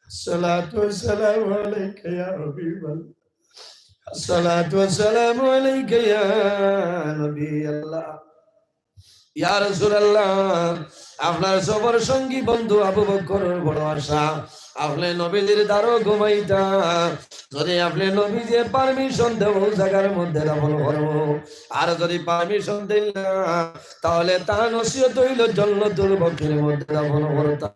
আসসালাতু ওয়াসসালামু আলাইকা ইয়া হাবিবাল্লাহ। আসসালাতু ওয়াসসালামু আলাইকা ইয়া নবী আল্লাহ।" ইয়া রাসূলুল্লাহ, আপনার সফর সঙ্গী বন্ধু আবু বকরর বড় আশা, আপনে নবীজির দ্বারো ঘুমাইতা। যদি আপনে নবীজিয়ে permission দেও, অউ জাগার মধ্যে দাফন করমু। আর যদি permission দেইন না, তাহলে তান ওসিয়ত অইলো জন্নতুল বকির মধ্যে দাফন করতা।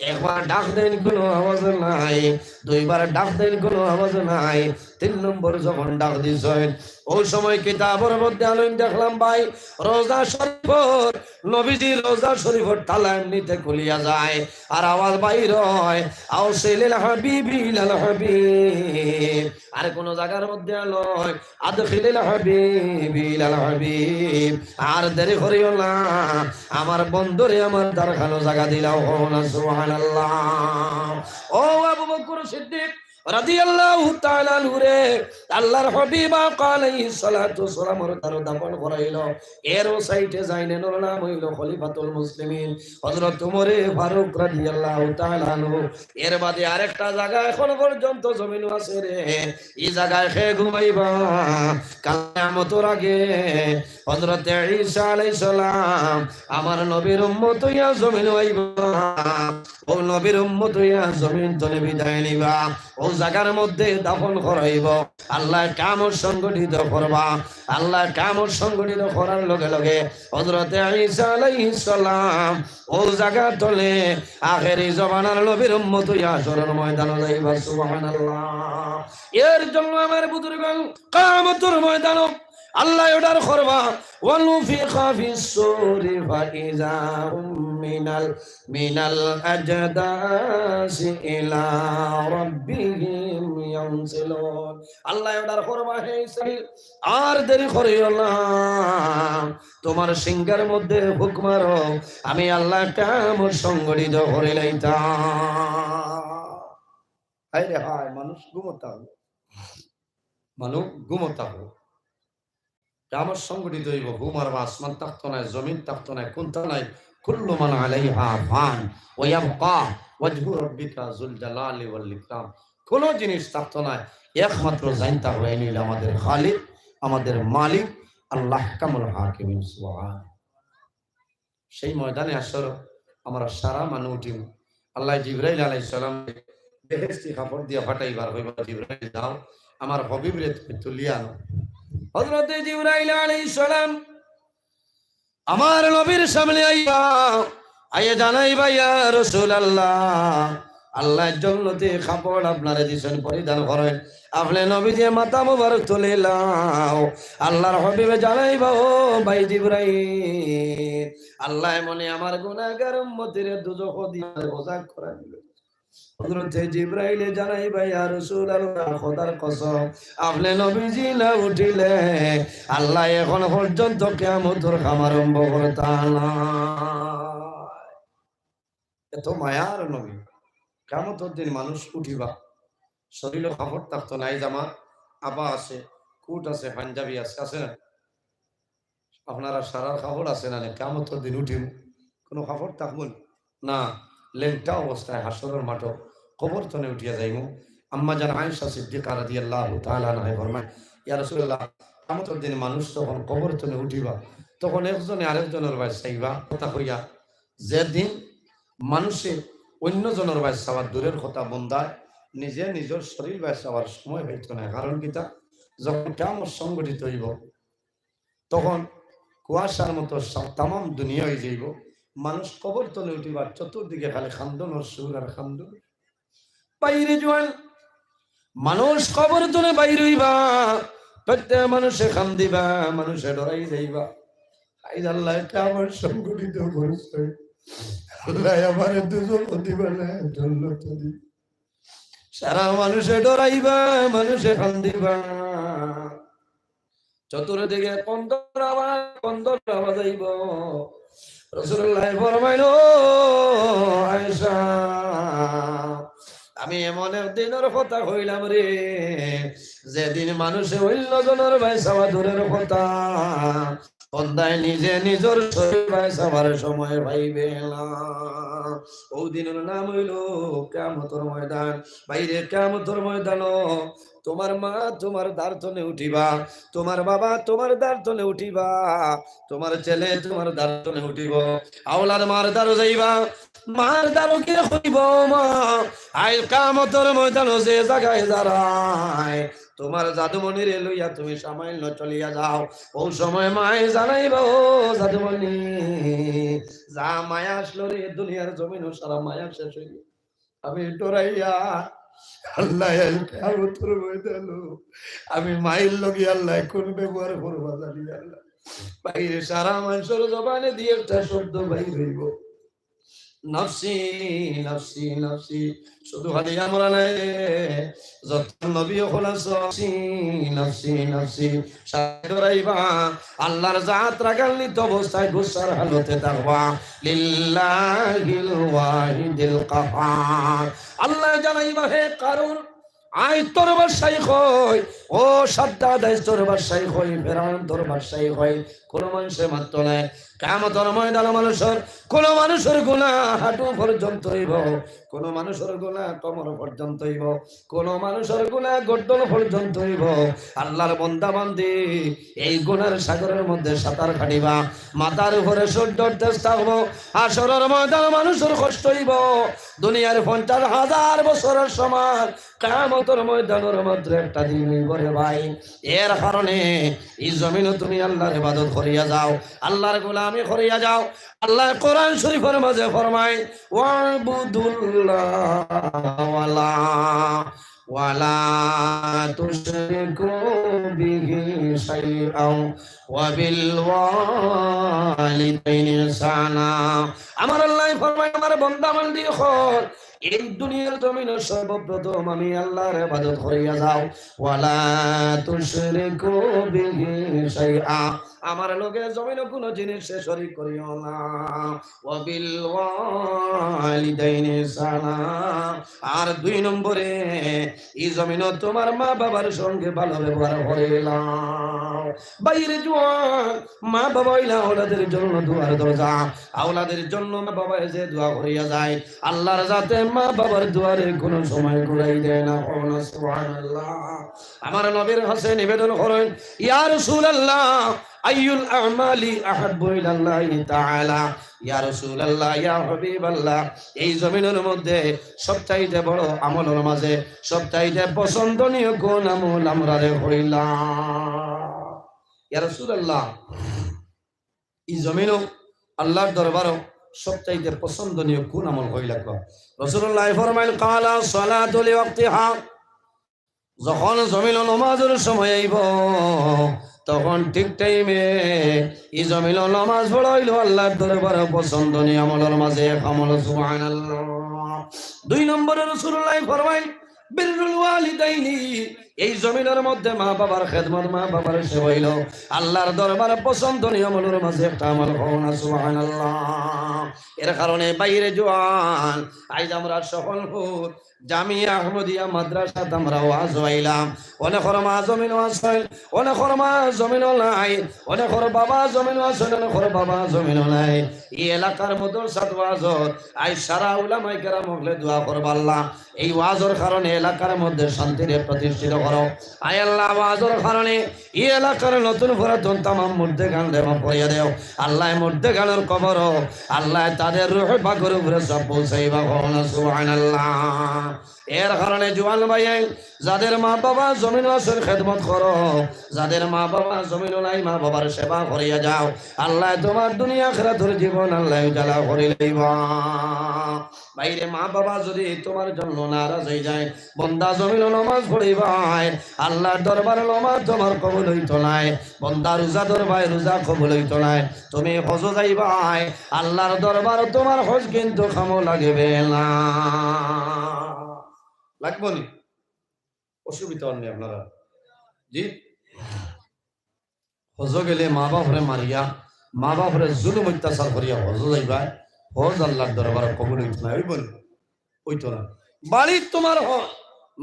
একবার ডাক দেইন, কুনু আওয়াজ নাই। দুইবার ডাক দেইন, কুনু আওয়াজ নাই। তিন নম্বর যখন ডাক দিছইন, অউ সময় কিতাবর মধ্যে আনইন দেখলাম ভাই, রওজা শরীফর, নবীজির রওজা শরীফর তালা এমনিতে খুলিয়া যায়, আর আওয়াজ বাইর অয়, "আওসিলিল হাবিব ইলাল হাবিব।" আর কুনু জাগার মধ্যে নয়, "আদখিলিল হাবিব ইলাল হাবিব।" আর দেরি করিও না, আমার বন্ধুরে আমার দ্বারখানো জাগা দিলাও, কও না সুবহানাল্লাহ। ও আবু বকর সিদ্দিক রাদিয়াল্লাহু তাআলা আনহুরে আল্লাহর হাবিব আকা আলাইহিস সালাতু ওয়াস সালামর দ্বারো দাফন করাইলো। এরও সাইডে যাইন, এনর নাম অইলো খলিফাতুল মুসলিমিন হযরত উমরে ফারুক রাদিয়াল্লাহু তাআলা আনহু। এর বাদে আরেকটা জাগা এখন পর্যন্ত জমিনো আছে রে, ই জাগায় কে ঘুমাইবা? কাল কিয়ামতর আগে হযরতে ঈসা আলাইহিস সালাম আমার নবীর উম্মত অইয়া জমিনো আইবা, অউ নবীর উম্মত অইয়া জমিন তনে বিদায় নিবা, অউ জাগার মধ্যে দাফন করাইবো। আল্লায় কিয়ামত সংগঠিত করবা, আল্লায় কিয়ামত সংগঠিত করার লগে লগে হযরতে ঈসা আলাইহিস সালাম অউ জাগা তনে আখেরি জমানার নবীর উম্মত অইয়া হাশরর ময়দানো যাইবা। সুবহানাল্লাহ। এর জন্য আমার বুজুর্গান, কিয়ামতর ময়দানো আল্লায় order করবা, "ওয়ানুফিখা ফিস সূরি ফাইযা হুম মিনাল, মিনাল আজদাসি ইলা রাব্বিহিম ইয়ানসিলুন।" আল্লায় order করবা, "হে ইসরাইল, আর দেরি করিও না, তুমার সিংগার মধ্যে ফুক মারো, আমি আল্লায় কিয়ামত সংগঠিত করিলাইতাম।" হায় রে হায়, মানুষ ঘুমো থাকো, মানুষ ঘুমো থাকো। কিয়ামত সংগঠিত অইবো, ফুক মারবা, আসমান থাকতো নায়, জমিন থাকতো নায়, কুন্তা নাই, কুল্লু মান আলাইহা ফান, ওয়া ইয়াবকা ওয়াজহু রাব্বিকা যুল জালালি ওয়াল ইকরাম। কুনু জিনিস থাকতো নায়, একমাত্র যাইন থাকবো, এইন অইলো আমাদের খালিক, আমাদের মালিক, আল্লাহ আহকামুল হাকিমিন। সুবহান। সেই ময়দানে হাশর আমরা সারা মানুষ উঠিমু। আল্লায় জিব্রাইল আলাইহিস সালাম বেহেশতি কাপড় দিয়া পাঠাইবা, কইবা, "জিব্রাইল যাও, আমার হাবিবরে তুমি তুলিয়া আনো।" হযরতে জিব্রাইল আলাইহিস সালাম আমার নবীর সামনে আইবা, আইয়া জানাইবা, "ইয়া রাসূলুল্লাহ, আল্লায় জন্নতি কাপড় আপনারে দিছইন, পরিধান করইন, আপনে নবীজিয়ে মাথা মুবারক তুলিলাও।" আল্লাহর হাবিবে জানাইবা, "ও ভাই জিব্রাইল, আল্লায় মনে আমার গুনাহগার উম্মতিরে দুজখ দিয়া হেফাজত করা দিল।" হযরতে জিব্রাইলে জানাইবা, "ইয়া রাসূলুল্লাহ, খোদার কসম, আপনে নবীজি না উঠিলে আল্লায় এখন পর্যন্ত কিয়ামতর কাম আরম্ভ করতা না।" এত মায়ার নবী। কিয়ামতর দিন মানুষ উঠিবা, শরীরো কাপড় থাকতো নায়, জামা, আবা আছে, কোট আছে, পাঞ্জাবি আছে, আছে না? আপনারা সারার কাপড় আছে না? কিয়ামতর দিন উঠিমু, কুনু কাপড় থাকবো না, লেংটা অবস্থায় হাশরর মাঠো কবর তনে উঠিয়া যাইমু। আম্মা জান আয়েশা সিদ্দিকা রাদিয়াল্লাহু তাআলা আনহা ফরমায়, "ইয়া রাসূলুল্লাহ, কিয়ামতর দিন মানুষ যখন কবর তনে উঠিবা, তখন একজনে আরেকজনর বায় চাইবা, কথা কইয়া, যেদিন মানুষে অন্য জনর বায় চাওয়ার দূরের কথা, বন্দায় নিজে নিজর শরীর বায় চাওয়ার সময় পাইতো নায়। কারণ কিতা? যখন কিয়ামত সংগঠিত অইবো, তখন কুয়াশার মতো সব তামাম দুনিয়া অইযাইবো। মানুষ কবর তনে উঠিবার চতুর্দিকে খালি কান্দনর সুর আর কান্দন।" বাইরে জোয়ান মানুষ কবর তনে বাইর অইবা, প্রত্যেক মানুষে কান্দিবা, মানুষে ডরাই যাইবা। আইজ আল্লায় কিয়ামত সংগঠিত করছইন। আল্লাহ আমারে দুজখো দিবা না, জান্নাতো দিবা। সারা মানুষে ডরাইবা, মানুষে কান্দিবা। চতুর্দিকে কন্দর আওয়াজ, কন্দর আওয়াজ আইবো। রাসূলুল্লাহ ফরমাইল, "ও আয়েশা, আমি এমন এক দিনর কথা কইলাম রে, যেদিন মানুষে অইন্য জনর বায় চাওয়া দূরর কথা, বন্দায় নিজে নিজর শরীর বায় চাওয়ার সময় পাইবে না।" অউ দিনর নাম অইলো কিয়ামতর ময়দান। ভাইরে, কিয়ামতর ময়দানো তুমার মা তুমার দার তনে উঠিবা, তুমার বাবা তুমার দার তনে উঠিবা, তুমার ছেলে তুমার দার তনে উঠিবো। আওলাদ মার দারো যাইবা, মার দারো গিয়া কইবো, "মা, আইজ কিয়ামতর ময়দানো যে জাগায় যারায় তুমার জাদুমণিরে লইয়া তুমি সামান্য চলিয়া যাও।" অউ সময় মায় জানাইবা, "ও জাদুমণি, যা মায়া আসলো রে, দুনিয়ার জমিনো সারা মায়া শেষ অইলো।" আমি ডরাইয়া, আল্লাহ, আইজ কিয়ামতর ময়দানো আমি মাইর লগে আল্লাহ কুন ব্যবহার করবা জানি আল্লাহ। ভাইরে, সারা মানষর জবানে দি একটা শব্দ বাইর অইবো, "নাফসি, নাফসি, নাফসি।" শুধু খালি আমরা নায়, যত নবী অকল আছইন, "নাফসি, নাফসি, নাফসি।" সারা ডরাইবা, আল্লাহর জাত রাগান্বিত অবস্থায় গুসার হালতে থাকবা। লিল্লাহিল ওয়াহিদিল কাহহার। আল্লায় জানাইবা, হে কারুন, আইজ তোর বাদশাই কই, ও সাদ্দাদ, আইজ তোর বাদশাই কই, ফেরাউন তোর বাদশাই কই। কুনু মানষে মাততো নায়। কিয়ামতর ময়দানো মানষর, কুনু মানষর গুনা হাঁটু পর্যন্ত অইবো, কুনু মানষর গুনা কোমর পর্যন্ত অইবো, কুনু মানষর গুনা গর্দন পর্যন্ত অইবো। আল্লাহর বন্দা বান্দি এই গুনার সাগরর মধ্যে সাঁতার কাটিবা, মাথার উপরে সূর্যর তেজ থাকবো। হাশরর ময়দানো মানষর কষ্ট অইবো, দুনিয়ার পঞ্চাশ হাজার বছরর সমান। কিয়ামতর ময়দানর মাত্র একটা দিন অইবো রে ভাই। এর কারণে ই জমিনো তুমি আল্লাহর ইবাদত করিয়া যাও, আল্লাহর গোলামি করিয়া যাও। আল্লায় কোরআন শরীফর মাঝে ফরমাইন, "ওয়াবুদুল্লাহ ওয়ালা, ওয়ালা তুশরিকু বিহি শাইআ ওয়া বিল ওয়ালিদাইনি ইহসানা।" আমার আল্লায় ফরমাইন, আমার বন্দা বান্দি অকল, এই দুনিয়ার জমিনো সর্বপ্রথম আমি আল্লাহর ইবাদত করিয়া যাও। ওয়ালা তুশরিকু বিহি শাইআ, আমার লগে জমিনো কুনু জিনিসে শরিক করিও না। ওয়া বিল ওয়ালিদাইনি ইহসানা, আর দুই নম্বরে ই জমিনো তুমার মা বাবার সঙ্গে ভালো ব্যবহার করিলাও। ভাইরে জোয়ান, মা বাবা অইলা আওলাদের জন্য দুয়ার দরজা। আওলাদের জন্য মা বাবায় যে দোয়া করিয়া যায়, আল্লাহর জাতে মা বাবার দুয়ারে কুনু সময় ঘুরাই দেয় না। কও না সুবহানাল্লাহ। আমার নবীর কাছে নিবেদন করইন, ইয়া রাসূলুল্লাহ, আইয়ুল আমালি আহাব্বু ইলাল্লাহি তাআলা? ইয়া রাসূলুল্লাহ, ইয়া হাবিবাল্লাহ, এই জমিনর মধ্যে সবচাইতে বড় আমলর মাঝে সবচাইতে পছন্দনীয় কোন আমল আমরারে কইলা? ইয়া রাসূলুল্লাহ, ই জমিনো আল্লাহর দরবারো সবচাইতে পছন্দনীয় কোন আমল অইলা কও? রাসূলুল্লাহ ফরমাইন, "কালা সালাতু লিওয়াক্তিহা।" যখন জমিনো নমাজর সময় আইবো, তখন ঠিক টাইমে ই জমিনো নমাজ পড়া অইলো আল্লাহর দরবারো পছন্দনীয় আমলর মাঝে এক আমল। সুবহানাল্লাহ। দুই নম্বরে রাসূলুল্লাহ ফরমাইন, বিররুল ওয়ালিদাইনি, এই জমিনর মধ্যে মা বাবার খেদমত, মা বাবার সেবা অইলো আল্লাহর দরবারো পছন্দনীয় আমলর মাঝে একটা আমল। কও না সুবহানাল্লাহ। এর কারণে ভাইরে জোয়ান, আইজ আমরা সফলপুর জামিয়া আহমদিয়া মাদ্রাসাত আমরা ওয়াজো আইলাম। অনেকর মা জমিনো আছইন, অনেকর মা জমিনো নাই, অনেকর বাবা জমিনো আছইন, অনেকর বাবা জমিনো নাই। ই এলাকার মাদ্রাসাত ওয়াজো, আইজ সারা উলামায়ে কেরাম অকলে দোয়া করবা আল্লাহ। এই ওয়াজর কারণে এলাকার মধ্যে শান্তিরে প্রতিষ্ঠিত করো। আয় আল্লাহ, ওয়াজর কারণে ই এলাকার নতুন পুরাতন তামাম মুর্দেগানরে মাফ করিয়া দেও। আল্লাহ, মুর্দেগানর কবরো, আল্লাহ, তাদের রুহ পাকর উপরে সওয়াব পৌঁছাইবা। কও না সুবহানাল্লাহ। এর কারণে জুয়ান ভাইয়াইন, যাদের মা বাবা জমিনো আছইন খেদমত করো, যাদের মা বাবা জমিনো নাই মা বাবার সেবা করিয়া যাও। আল্লায় তুমার দুনিয়া আখিরাতর জীবন আল্লায় উজালা করি লইবা। ভাইরে, মা বাবা যুদি তুমার জন্য নারাজ অইযায়, বন্দা জমিনো নমাজ পড়িবায়, আল্লার দরবারো নমাজ তুমার কবুল অইতো নায়। বন্দা রোজা ধরবায়, রোজা কবুল অইতো নায়। তুমি হজো যাইবায়, আল্লার দরবারো তুমার হজ কিন্তু কামো লাগবে না। লাগবো নি? অসুবিধা অর নি আপনারার? জি, হজো গেলে মা বাপরে মারিয়া, মা বাপরে জুলুম অত্যাচার করিয়া হজো যাইবায়, হজ আল্লার দরবারো কবুল অইতো নায়, অইবো নি? অইতো নায়। বাড়িত তুমার হজ।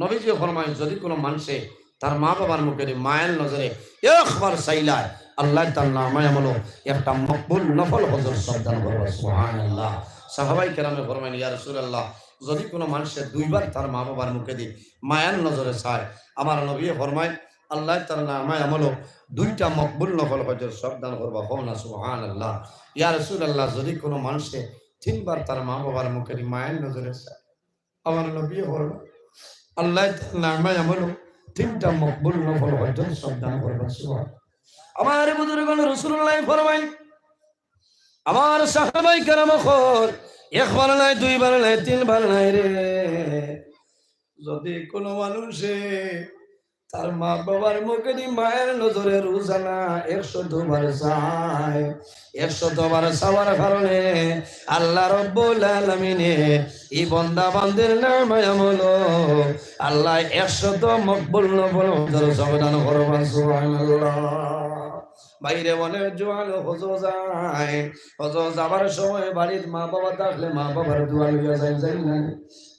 নবীজিয়ে ফরমাইন, যুদি কুনু মানষে তার মা বাবার মুখেদি মায়ার নজরে একবার চাইলায়, আল্লায় তার নামায় আমলো একটা মকবুল নফল হজর সব দান করবা। সুবহানাল্লাহ। সাহাবায়ে কেরামে ফরমাইন, ইয়া রাসূলুল্লাহ, যুদি কুনু মানষে দুইবার তার মা বাবার মুখেদি মায়ার নজরে চায়, আমার নবীয়ে ফরমাইন, আল্লায় তার নামায় আমলো দুইটা মকবুল নফল হজর সব দান করবা। কও না সুবহানাল্লাহ। ইয়া রাসূলুল্লাহ, যুদি কুনু মানষে তিনবার তার মা বাবার মুখেদি মায়ার নজরে চায়, আমার নবীয়ে ফরমাইন, আল্লায় তার নামায় আমলো তিনটা মকবুল নফল হজর সব দান করবা। সুবহান। আমার বুজুর্গ রাসূলুল্লায় ফরমাইন, আমার সাহাবায়ে কেরাম অকল, একবার নায়, দুইবার নায়, তিনবার নায় রে। যুদি কুনু মানষে তার মা বাবার মুখেদি মায়ার নজরে রোজানা একশত বার চায়, একশত বার চাওয়ার কারণে আল্লাহ রাব্বুল আলামিনে ই বন্দা বান্দির নামায় আমলো আল্লায় একশত মকবুল নফল হজর সব দান করবা। সুবহানাল্লাহ। ভাইরে, অনেক জুয়ান হজো যায়, হজো যাবার সময় বাড়িত মা বাবা থাকলে মা বাবার দোয়া লইয়া যায়, যায় না?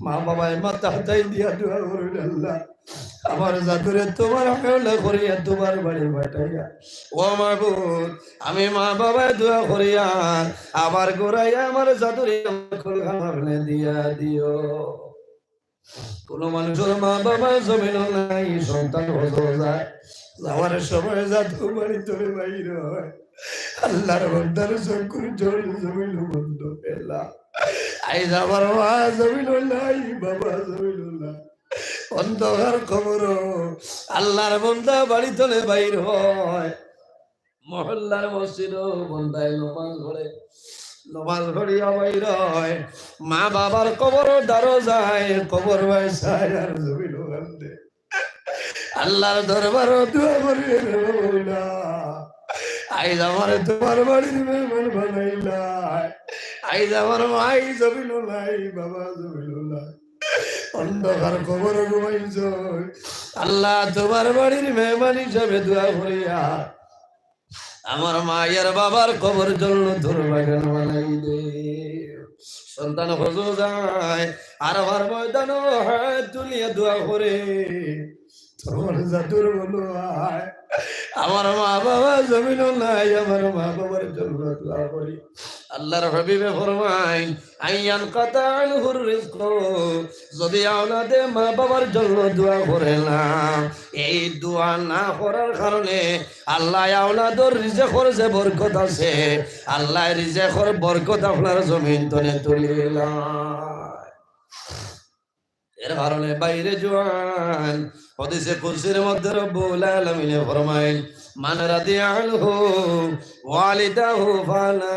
মা বাবায় মাথা হাতাই দিয়া দোয়া করইন, আল্লাহ, আমার জাদুরে তুমার হাওলা করিয়া তুমার বাড়ি পাঠাইয়া, ও মাবুদ, আমি মা বাবায় দোয়া করিয়া আবার ঘুরাইয়া আমার জাদুরে কুলখান আপনে দিয়া দিও। কুনু মানষর মা বাবা জমিনো নাই, সন্তান হজো যায়, যাওয়ার সময় জাদু বাড়ি থনে বাইর অয়, আল্লার বন্দার চক্ষুর জল জমিনো বন্ধ। আল্লাহ, আইজ আমার মা জমিনো নাই, বাবা জমিনো নাই, অন্ধকার কবরো আল্লার বন্দা বাড়ি থনে বাইর অয়, মহল্লার মসজিদো বন্দায় নমাজ পড়ে, নমাজ পড়িয়া বাইর অয়, মা বাবার কবরর দ্বারো যায়, কবর বায় চায় আর জমিনো কান্দে। আল্লার দরবারো দোয়া করি, রে মৌলা, আইজ আমারে তুমার বাড়ির মেহমান বানাইলায়, আইজ আমার মা জমিনো নাই, বাবা জমিনো নাই, অন্ধকার কবরো ঘুমাইছইন, আল্লাহ, তুমার বাড়ির মেহমান হিসাবে দোয়া করিয়া আমার মা আর বাবার কবর জন্নতর বাগান বানাই দে। সন্তান হজো যায়, আরাফার ময়দানো হাত তুলিয়া দোয়া করে, তুমার জাদুর বলো আয়, আমার মা বাবা জমিনো নাই, আমার মা বাবার জন্য দোয়া করি। আল্লার হাবিবে ফরমাইন, আইয়ান কাতা আনহুর রিজকু, যুদি আওলাদে মা বাবার জন্য দোয়া করে না, এই দোয়া না করার কারণে আল্লায় আওলাদর রিজেকর যে বরকত আছে, আল্লায় রিজেকর বরকত আপনার জমিন থনে তুলিলায়। এর কারণে ভাইরে জুয়ান, হাদিসে কুদসির মধ্যে রব্বুল আলামিনে ফরমাইন, মান রাদিয়া আনহু ওয়ালিদাহু ফানা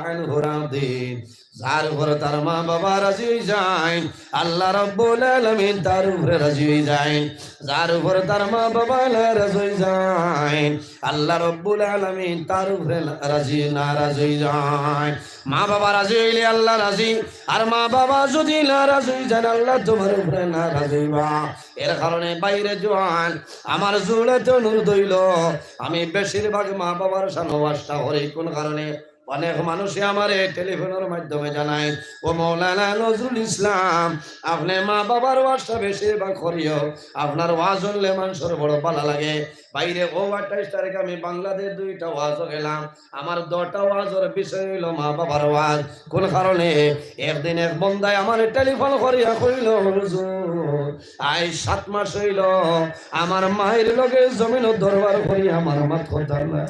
আনহু রাদিন। যার উপর তার মা বাবা রাজি অইযাইন, আল্লাহ রাব্বুল আলামিন তার উপরে রাজি অইযাইন। যার উপর তার মা বাবা নারাজ অইযাইন, আল্লাহ রাব্বুল আলামিন তার উপরে রাজি, নারাজ অইযাইন। মা বাবা রাজি অইলে আল্লাহ রাজি, আর মা বাবা যুদি নারাজ অইযাইন, আল্লাহ তুমার উপরে নারাজ অইবা। এর কারণে ভাইরে জুয়ান, আমার জুড়ে তো অনুরোধ অইলো, আমি বেশিরভাগ মা বাবার সামনে ওয়াজটা করি। কুন কারণে? অনেক মানুষে আমারে টেলিফোনর মাধ্যমে জানাইন, "ও মৌলানা নজরুল ইসলাম, আপনে মা বাবার ওয়াজটা বেশিরভাগ করিও, আপনার ওয়াজ হুনলে মানষর বড় ভালা লাগে।" ভাইরে, অউ আঠাইশ তারিখ আমি বাংলাদেশ দুইটা ওয়াজো গেলাম, আমার দুইটা ওয়াজর বিষয় অইলো মা বাবার ওয়াজ। কুন কারণে? একদিন এক বন্দায় আমারে টেলিফোন করিয়া কইলো, "হুজুর, আইজ সাত মাস অইলো, আমার মাইর লগে জমিনো দরবার করি আমার মাত কথা না।"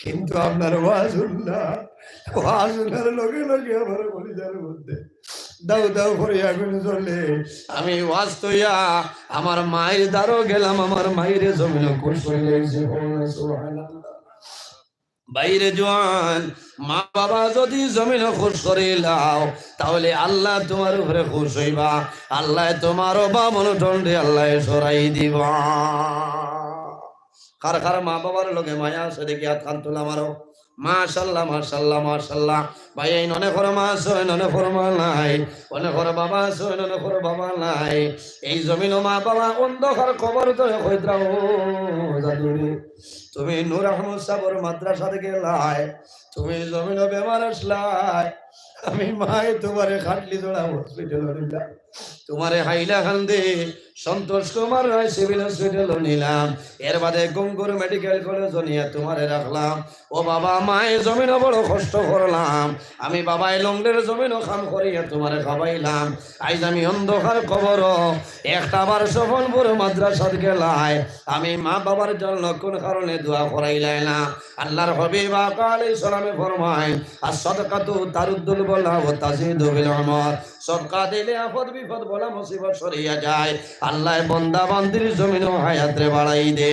কিন্তু আপনার ওয়াজ হুনলাম, ওয়াজ হুনার লগে লগে আমার কলিজার মধ্যে দাউ দাউ করি আগুন জ্বলে। আমি ওয়াজ থইয়া আমার মাইর দ্বারো গেলাম, আমার মাইরে জমিনো খুশ করিলাইছি। ভাইরে জোয়ান, মা বাবা যদি জমিনো খুশ করিলাও, তাহলে আল্লাহ তুমার উপরে খুশ অইবা। আল্লায় তুমার অভাব অনটনরে আল্লায় সরাই দিবা। কার কার মা বাবার লগে মায়া আছে দেখি আতখান তুলা মারো। মাশাআল্লাহ, মাশাআল্লাহ, মাশাআল্লাহ। ভাইয়াইন, অনেকর মা আছে, অনেকর মা নাই, অনেকর বাবা আছে, অনেকর বাবা নাই। এই জমিনো মা বাবা অন্ধকার কবর ধরে কইতরা, ও জাদুরে, তুমি নূর আহমদ সাবর মাদ্রাসাত গেলায়, তুমি জমিনো বেমার আছলায়, আমি মায়ে তুমারে খাটলি জোড়া হসপিটালো নিলাম, তুমারে হাইলাকান্দি সন্তোষ কুমার রায় সিভিল হসপিটালো নিলাম, এর বাদে গঙ্গুর মেডিকেল কলেজো নিয়া তুমারে রাখলাম। ও বাবা, মায়ে জমিনো বড় কষ্ট করলাম, আমি বাবায় লংলের জমিনো কাম করিয়া তুমারে খাবাইলাম। আইজ আমি অন্ধকার কবরো একটা বার স্বপনপুর মাদ্রাসাত গেলায়, আমি মা বাবার জন্য কুন কারণে দোয়া করাইলায় না? আল্লাহর হাবিব আকা আলাইহিস সালামে ফরমাইন, "আস-সাদকাতু তারুদ্দুল বালা ওয়া তাজিদু ফিল উমর।" সদকা দিলে আপদ বিপদ বালা মুসিবত সরিয়া যায়। আল্লায় বন্দা বান্দির জমিনো হায়াতরে বাড়াই দে।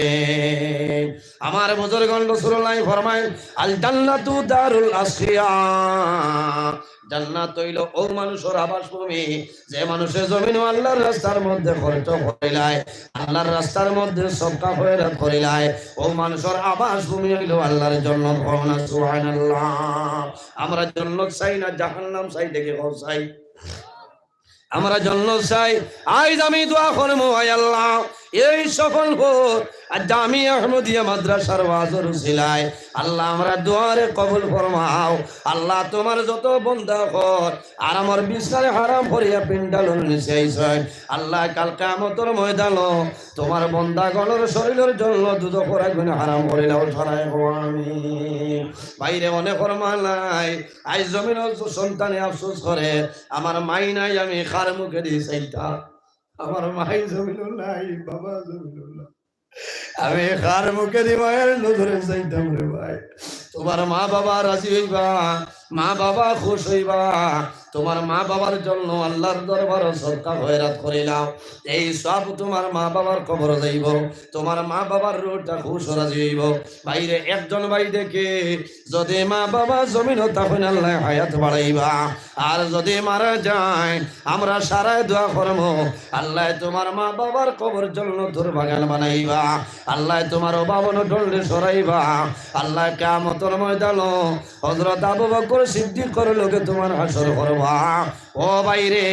আমার বুজুর্গন রাসূলুল্লাহ ফরমাইন, "আল জান্নাতু দারুল আশকিয়া।" জান্নাত অইলো অউ মানুষর আবাসভূমি, যে মানুষে জমিনো আল্লাহর রাস্তার মধ্যে খরচ করিলায়, আল্লাহর রাস্তার মধ্যে সদকা খয়রাত করিলায়, অউ মানুষর আবাসভূমি অইলো আল্লাহর জন্নত। কও না সুবহানাল্লাহ। আমরা জন্নত চাই না জাহান্নাম চাই? দেখি কও চাই। আমরা জন্নত চাই। আইজ আমি দোয়া করমু, আয় আল্লাহ, এই স্বপনপুর আর জামিয়া আহমদিয়া মাদ্রাসার ওয়াজর উসিলায় আল্লাহ আমরার দোয়ারে কবুল ফরমাও। আল্লাহ তুমার যত বন্দা অকল আরামর বিছনারে হারাম করিয়া পিন্ডালর নিচে আইছইন, আল্লাহ কাল কিয়ামতর ময়দানো তুমার বন্দাগণর শরীলর জন্য দুজখর আগুন হারাম করিলাও, সরাই কও আমিন। ভাইরে, অনেকর মা নাই, আইজ জমিনো সন্তানে আফসোস করে, আমার মাই নাই, আমি কার মুখেদি চাইতাম? আমার মাই জমিনো নাই, বাবা জমিনো নাই, আমি কার মুখেদি মায়ের নজরে চাইতাম রে ভাই? তুমার মা বাবা রাজি অইবা, মা বাবা খুশ অইবা, তুমার মা বাবার জন্য আল্লাহর দরবারো সদকা খয়রাত করিলাও। এই সওয়াব তুমার মা বাবার কবরো যাইবো, তুমার মা বাবার রুহটা খুশ রাজি অইবো। ভাইরে, একজন ভাই দেখে যদি মা বাবা জমিনো থাকইন আল্লায় হায়াত বাড়াইবা, আর যদি মারা যায় আমরা সারায় দোয়া করমু, আল্লায় তুমার মা বাবার কবর জন্নতর বাগান বানাইবা, আল্লায় তুমার অভাব অনটনরে সরাইবা, আল্লায় কিয়ামতর ময়দানো হযরত আবু বকর সিদ্দিকর লগে তুমার হাশর করবা। ও ভাইরে,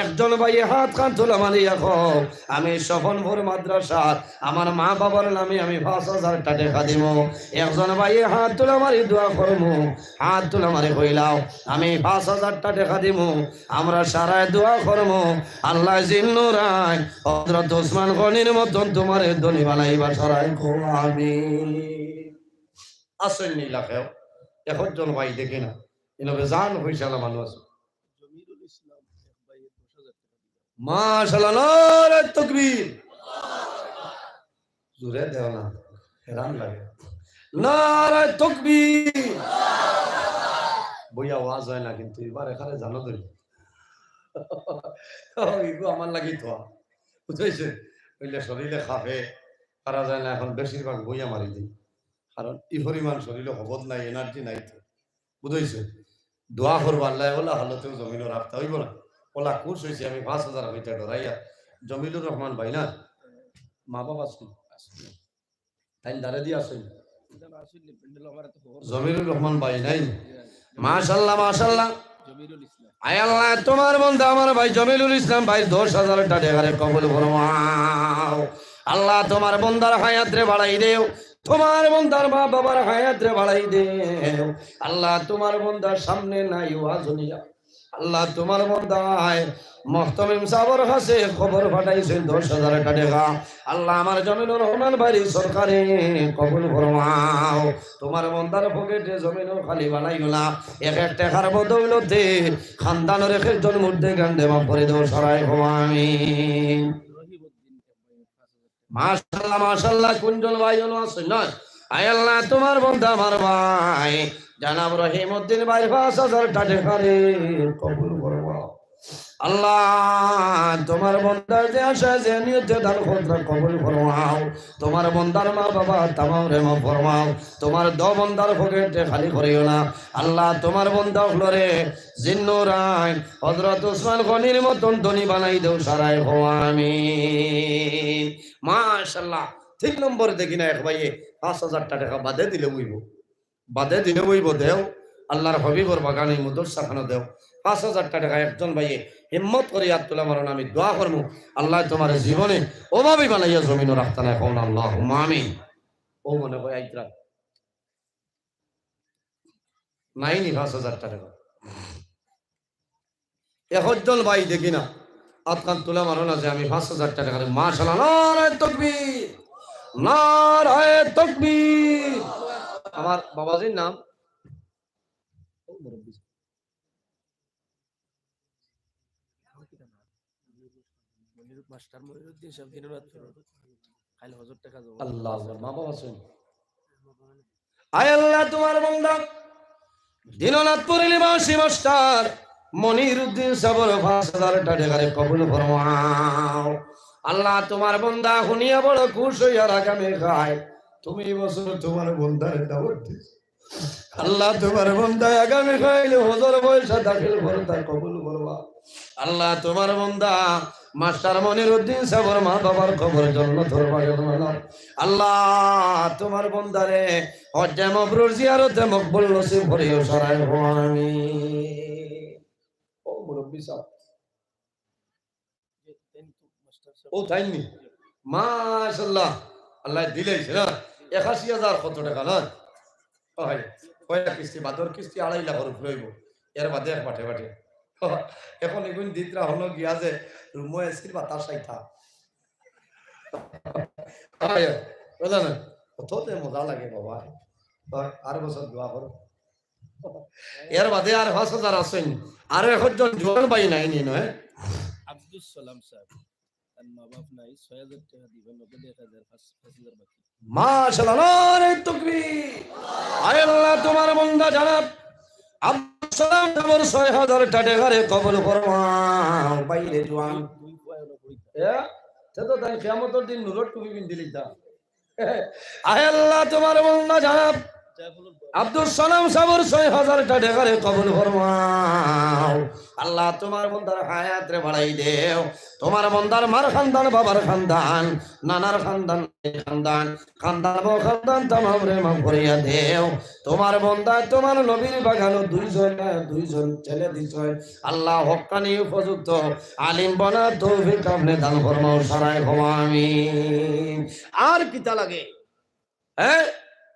একজন ভাইয়ে আতখান তুলা মারিয়া কও, আমি স্বপনপুর মাদ্রাসাত আমার মা বাবার নামে আমি পাঁচ হাজারটা টেকা দিমু। একজন ভাইয়ে আত তুলা মারি দোয়া করমু, আত তুলা মারি কইলাও, আমি পাঁচ হাজারটা টেকা দিমু। আমরা সারায় দোয়া করমু, আল্লায় জিন্নুরায় হযরত ওসমান গনির মতন তুমারে ধনী বানাইবা, সরাই কও আমিন। আছইন নি ইলাকায়? একজন ভাই দেখি না, ইনো বেজান পয়সাআলা মানুষ আছে। জমিরুল ইসলাম এক ভাইয়ে দশ হাজার টেকা দিবা। মাশাআল্লাহ, নারায়ে তাকবীর। জোরে দেও না, হেরান লাগে। নারায়ে তাকবীর। বইয়া ওয়াজ অয় না, কিন্তু এবার এখানে জানো তো। ইগু আমার লাগি তো, বুঝাইছে? অইলে শরীলে কাঁপে, পারা যায় না, এখন বেশিরভাগ বইয়া মারি দেই। কারণ ই পরিমাণ শরীলো হবত নাই, এনার্জি নাই তো। বুঝাইছে? দোয়া করবা আল্লায়, অলা হালতেও জমিনো রাখতা অইবো না। অলা খুশ অইছি আমি পাঁচ হাজার কইতা ডরাইয়া। জমিলুর রহমান ভাই না? মা বাবা আছইন? তাইন দাঁড়াইয়া আছইন? জমিলুর রহমান ভাই নাই? মাশাআল্লাহ, মাশাআল্লাহ। আয় আল্লাহ, তুমার বন্দা আমার ভাই জমিলুল ইসলাম ভাই দশ হাজারটা টেকারে কবুল ফরমাও। আল্লাহ, তুমার বন্দার হায়াতরে বাড়াই দেও, তুমার বন্দার মা বাবার হায়াতরে বাড়াই দেও। আল্লাহ, তুমার বন্দার সামনে নাই ওয়াজ নিয়া। আল্লাহ, তুমার বন্দায় মুহতামিম সাবর কাছে খবর পাঠাইছইন দশ হাজারটা টেকা। আল্লাহ, আমার জমিলুর রহমান ভাইর সদকারে কবুল ফরমাও। তুমার বন্দার পকেটে জমিনো খালি বানাইও না। এক এক টেকার বদৌলতে খানদানর এক একজন মুর্দেগানরে মাফ করি দেও, সরাই কও আমিন। মাশাআল্লাহ, মাশাআল্লাহ, কুনজন ভাই অনো আছইন না? আয় আল্লাহ, তুমার বন্দা আমার ভাই জনাব রহিমউদ্দিন ভাইর পাঁচ হাজারটা টেকারে কবুল ফরমাও। আল্লাহ, তোমার বন্দার যে আশা, যে নিয়তে দান খয়রাত কবুল ফরমাও। তোমার বন্দার মা বাবা তামামরে মাফ ফরমাও। তোমার দো বন্দার পকেটরে খালি করিও না। আল্লাহ, তোমার বন্দা অকলরে জিন্নুরাইন হযরত উসমান গনির মতন ধনী বানাই দেও, সবাই কও আমিন। মাশাআল্লাহ। তিন নম্বরে দেখি না এক ভাইয়ে পাঁচ হাজার টেকা বাদে দিলে অইবো। বাদে দিলে অইবো দেও, আল্লাহর হাবিবর বাগানে মাদ্রাসাখানো দেও। পাঁচ হাজার টেকা একজন ভাইয়ে হিম্মত করি আত তুলা মারো না, আমি দোয়া করমু, আল্লায় তোমারে জীবনে অভাবী বানাইয়া জমিনো রাখতা নায়, কও না আল্লাহুম্মা আমিন। ও মনে কয় আইতরা নাইনি পাঁচ হাজার টেকা। একজন ভাই দেখি না, আতখান তুলা মারো না যে আমি পাঁচ হাজার টেকা দিমু। মাশাআল্লাহ, নারায়ে তাকবীর, নারায়ে তাকবীর। আমার বাবাজির নাম মনিরুদ্দিন সাহেব, দিনরাত পড়ে। কাইল হজর টেকা জমা। আল্লাহু আকবার। মা বাবা আছইন? আয় আল্লাহ, তোমার বন্দা দিনরাত পড়িলি বাঁশি মাস্টার মনিরুদ্দিন সাহেবর পাঁচ হাজার টেকারে কবুল ফরমাও। আল্লাহ, তোমার বন্দা হুনিয়া বড় খুশ অইয়ার আগামী খায় তুমি এই বছর তোমার বন্দারে দাওয়াত দিছ। আল্লাহ, তোমার বন্দা আগামী খাইলে হজর পয়সা দাখিল করতা কবুল করবা। আল্লাহ, তোমার বন্দা মাস্টার মনিরুদ্দিন সাহেবর মা বাবার কবর জন্নতর বাগান বানাও। আল্লাহ, তোমার বন্দারে হজ্জে মবরুর জিয়ারতে মকবুল নসিব করিও, সবাই কও আমিন। ও মুরব্বি সাহেব, ও তাইন নি? মাশাআল্লাহ, আল্লায় দিলাইছে না? একাশি হাজার কত টেকা না? অয়, পয়লা কিস্তি, বাদর কিস্তি আড়াই লাখর উপরে অইবো, এর বাদে এক বাটে বাটে। এখন এগুন দিতরা হনো গিয়া যে রুমো এসির বাতাস আইতা। অয়, বুঝলা না? কত যে মজা লাগে বাবা। অয়, আর বছর দোয়া করো। এর বাদে আর পাঁচ হাজার আছইন। আর একজন জোয়ান ভাই নাইনি নয়? আব্দুস সালাম সাহেব, তার মা বাপ নাই, ছয় হাজার টেকা দিবা, নগদে এক হাজার, পাঁচ, পাঁচ হাজার বাকি। মাশাআল্লাহ, নারায়ে তাকবীর। আয় আল্লাহ, তোমার বন্দা জনাব আব্দুস সালাম সাহেবর ছয় হাজার টেকারে কবুল ফরমাও। বাইরে জোয়ান। দুই, দুই পয়লা পরীক্ষা। এ? সে তো তাই কিয়ামতর দিন নূরর টুপি পিন্দিলিতা। আয় আল্লাহ, তোমার বন্দা জনাব আব্দুস সালাম সাহেবর ছয় হাজার টেকারে কবুল ফরমাও। আল্লাহ, তোমার বন্দার হায়াতরে বাড়াই দেও। তোমার বন্দার মার খানদান, বাবার খানদান, নানার খানদান, খানদান, খানদান, বউ খানদান, তামামরে মাফ করিয়া দেও। তোমার বন্দায় তোমার নবীর বাগানো দুইজন, দুইজন ছেলে দিছে। আল্লাহ, হক্কানি উপযুক্ত আলিম বনার তৌফিক আপনে দান ফরমাও, সবাই কও আমিন। আর কিতা লাগে? হ্যাঁ,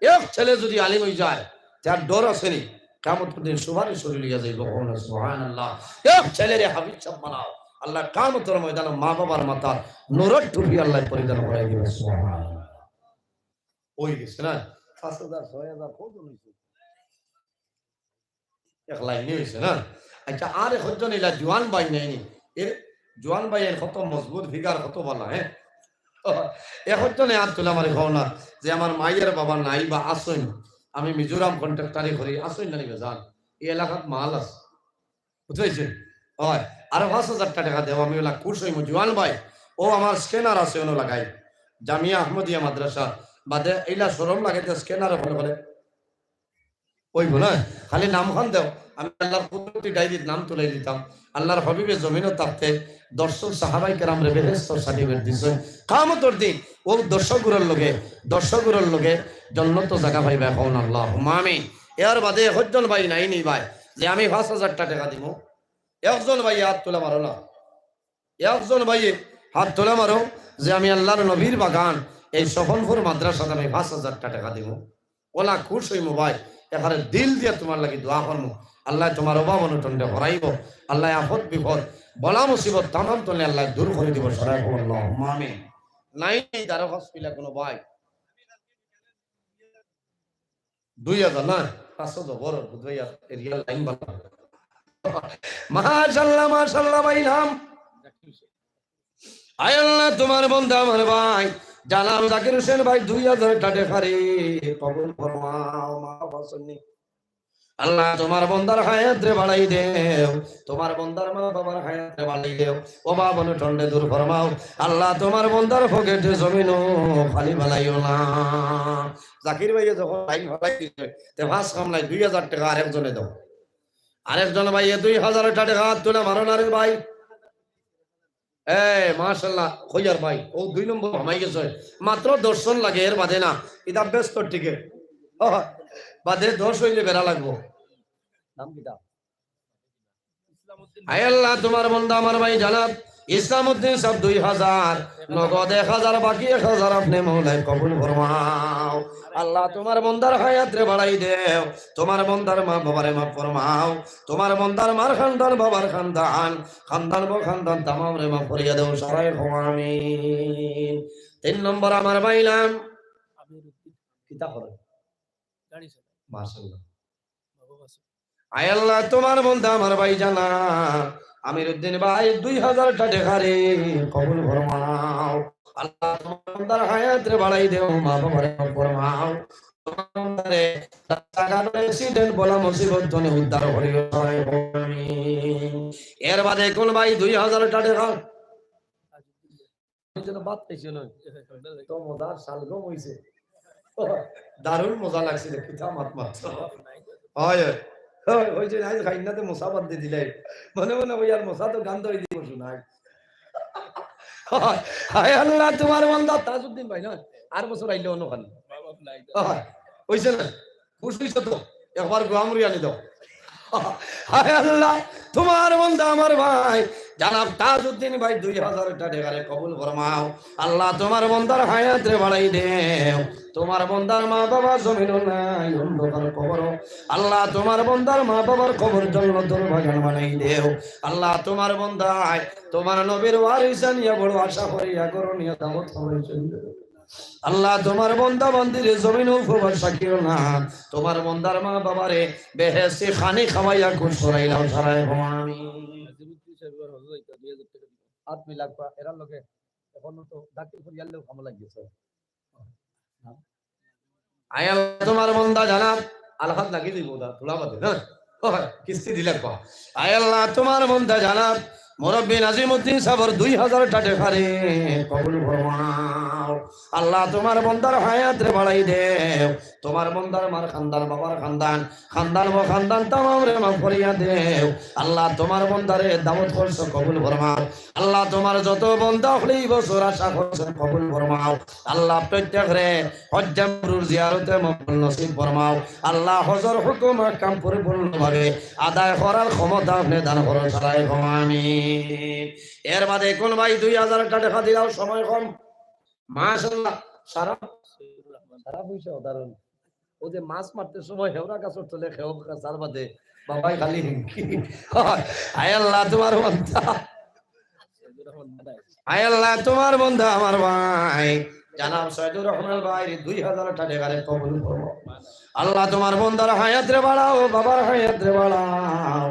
এক ছেলে যুদি আলিম অইযায়, তার ডর আছে নি? কিয়ামতর দিন সুপারিশ করি লইয়া যাইবো। কও না সুবহানাল্লাহ। এক ছেলেরে হাফিজ সাব বানাও, আল্লাহ কিয়ামতর ময়দানো মা বাবার মাথাত নূরর টুপি আল্লাহ পরিধান করাই দিবা। সুবহানাল্লাহ। অই গেছে না? পাঁচ হাজার, ছয় হাজার, কত অইছে? এক লাইনে অইছে না? আচ্ছা, আর একজন ইলা জোয়ান ভাই নাইনি? এর জোয়ান ভাই এর কত মজবুত, ফিগার কত ভালা, হ্যাঁ? একজনে আত তুলা মারি কও না যে আমার মাইয়ার বাবা নাই বা আছইন, আমি মিজোরাম কন্ট্রাক্টরি করি, আছইন না নি বা জান? এই এলাকাত মাল আছে, বুঝতে পারছেন? অয়, আরো পাঁচ হাজার টেকা দেও, আমি অলা খুশ অইমু। জোয়ান ভাই, ও আমার স্ক্যানার আছে, অনো লাগাই, জামিয়া আহমদিয়া মাদ্রাসা বাদে। ইলা শরম লাগে যে স্ক্যানার অনো বলে অইবো না, খালি নামখান দেও, আমি আল্লাহর কুদরতি ডায়েরিত নাম তুলাই দিতাম। আল্লাহর হাবিবে জমিনো থাকতে দশজন সাহাবায়ে কেরামরে বেহেশতর সার্টিফিকেট দিছইন। কিয়ামতর দিন অউ দশগুরর লগে, দশগুরর লগে জন্নতো জাগা পাইবা। কও না আল্লাহুম্মা আমিন। এর বাদে একজন ভাই নাইনি ভাই যে আমি পাঁচ হাজার টেকা দিমু? একজন ভাই আত তুলা মারো না। একজন ভাইয়ে আত তুলা মারো যে আমি আল্লাহর নবীর বাগান, এই স্বপনপুর মাদ্রাসাত আমি পাঁচ হাজার টেকা দিমু। অলা খুশ অইমু ভাই, একেবারে দিল দিয়া তুমার লাগি দোয়া করমু। আল্লায় তুমার অভাব অনটনরে হরাইবো। আল্লায় আফত বিপদ, বালা মুসিবত তামাম তনে আল্লায় দূর করি দিবো। সবাই কও আল্লাহুম্মা আমিন। নাই, নাই, দারো হসপিটাল কুনু ভাই? দুই হাজার না? পাঁচশো জবর, বুঝবাই আর এরিয়ার লাইন বালা। মাশাআল্লাহ, মাশাআল্লাহ ভাই নাম। আয় আল্লাহ, তুমার বন্দা আমার ভাই জানাব জাকির হোসেন ভাই দুই হাজার টেকা রে কবুল ফরমাও, মা বাবা আছইন নি? আল্লাহ, তুমার বন্দার হায়াতরে বাড়াই দেও, তুমার বন্দার মা বাবার হায়াতরে বাড়াই দেও। অভাব অনটনরে দূর ফরমাও। আল্লাহ, তুমার বন্দার পকেটে জমিনও খালি বানাইও না। জাকির ভাইয়ে যখন লাইন ফালাই দিছে, তে পাঁচ কামলায় দুই হাজার টেকা আরেকজনে দেও। আরেকজন ভাইয়ে দুই হাজার টেকা হাত তুলে মারো না রে ভাই। এ, মাশাআল্লাহ, কইয়ার ভাই, ও দুই নম্বর হামাই গেছে। মাত্র দশ জন লাগে, এর বাদে না। ইটা বেশ তো টিকে। ও, বাদে দশ অইলে বেড়া লাগবো। নাম কিতা? আয় আল্লাহ, তুমার বন্দা আমার ভাই জনাব ইসলাম উদ্দিন সাব দুই হাজার, নগদ এক হাজার, বাকি এক হাজার আপনে মৌলায় কবুল ফরমাও। আল্লাহ, তুমার বন্দার হায়াতরে বাড়াই দেও, তুমার বন্দার মা বাবারে মাফ ফরমাও, তুমার বন্দার মার খানদান, বাবার খানদান, খানদান বখানদান তামামরে মাফ করিয়া দেও, সারায় কও আমিন। তিন নম্বর আমার ভাইলাম, কিতা করে? গাড়ি চালায়। মাশাআল্লাহ। বাবা বাসু। আয় আল্লাহ, তুমার বন্দা আমার ভাই জনাব আমির উদ্দিন ভাই দুই হাজার টেকারে কবুল ফরমাও। আল্লাহ, তুমার বন্দার হায়াতরে বাড়াই দেও, মা বাবারে মাফ ফরমাও। তুমার বন্দারে রাস্তাঘাটর accident বালা মুসিবত থনে উদ্ধার করিও, সারায় কও আমিন। এর বাদে কোন ভাই দুই হাজার টেকা? এই জন্য ভাত খাইছে নয়। তো মজার শালগম হইছে। দারুণ মজা লাগছে রে, কিতা মাত মাত। হয়, হয়। হয়, ওই যে নাই খাই না তো মশা বাদ দিয়ে দিলাই। মনে মনে ওই আর মশা তো গান ধরে দিব শুনাই। হয়, হায় আল্লাহ, তুমার বন্দা তাজউদ্দিন ভাই না, আর বছর আইলে অন্য খান। হয়, হইছে না? খুশ হইছো তো? একবার গোয়ামুড়ি আনি দাও। হায় আল্লাহ, তুমার বন্দা আমার ভাই জনাব তাজউদ্দিন ভাই দুই হাজার টেকারে কবুল ফরমাও। আল্লাহ, তুমার বন্দার হায়াতরে বাড়াই দেও। তুমার বন্দার মা বাবা জমিনও নাই, অন্ধকার কবরো। আল্লাহ, তুমার বন্দার মা বাবার কবর জন্নতর বাগান বানাই দেও। আল্লাহ, তুমার বন্দায় তুমার নবীর ওয়ারিস আনিয়া বড় আশা করিয়া ঘরো নিয়া দাওয়াত খাওয়াইছইন। আল্লাহ, তুমার বন্দা বান্দিরে জমিনও উপবাস রাখিও না। তুমার বন্দার মা বাবারে বেহেশতি খানি খাওয়াইয়া খুশ করাইলাও, সারায় কও আমিন। হাত মিলাক পা, এরার লগে এখনো তো দাখিল করিয়ালেও কামো লাগিছে। আয় আল্লাহ, তুমার বন্দা জনাব আলহাদ লাগি যাইবো দা, তোলা বাদে, হ্যাঁ? ও হয়, কিস্তি দিলাক পা। আয় আল্লাহ, তুমার বন্দা জনাব মুরব্বী নাজিমউদ্দিন সাবর দুই হাজার টেকারে কবুল ফরমাও। আল্লাহ, তুমার বন্দার হায়াতরে বাড়াই দেও। তুমার বন্দার মার খানদান, বাবার খানদান, খানদান বখানদান তামামরে মাফ করিয়া দেও। আল্লাহ, তুমার বন্দারে দাওয়াত করছো কবুল ফরমাও। আল্লাহ, তুমার যত বন্দা অকলে ই বছর আশা করছইন কবুল ফরমাও। আল্লাহ, প্রত্যেকরে হজ্জে মাবরুর জিয়ারতে মকবুল নসিব ফরমাও। আল্লাহ, হজর হুকুম আহকাম পরিপূর্ণভাবে আদায় করার ক্ষমতা আপনে দান করো, সারায় কও আমিন। এর বাদে কোন ভাই দুই হাজার টেকা দিলাও, সময় কম। মাশাআল্লাহ, সারা, সারা পয়সা দারুণ। ও যে মাছ মারতে সময় হেওরা গাছর তলে খেও গাছার বাদে বাবাই খালি হিমকি। আয় আল্লাহ, তুমার বন্দা। আয় আল্লাহ, তুমার বন্দা আমার ভাই জনাব সাইদুর রহমান ভাইরে দুই হাজার টেকারে কবুল করো। আল্লাহ, তুমার বন্দার হায়াতরে বাড়াও, বাবার হায়াতরে বাড়াও।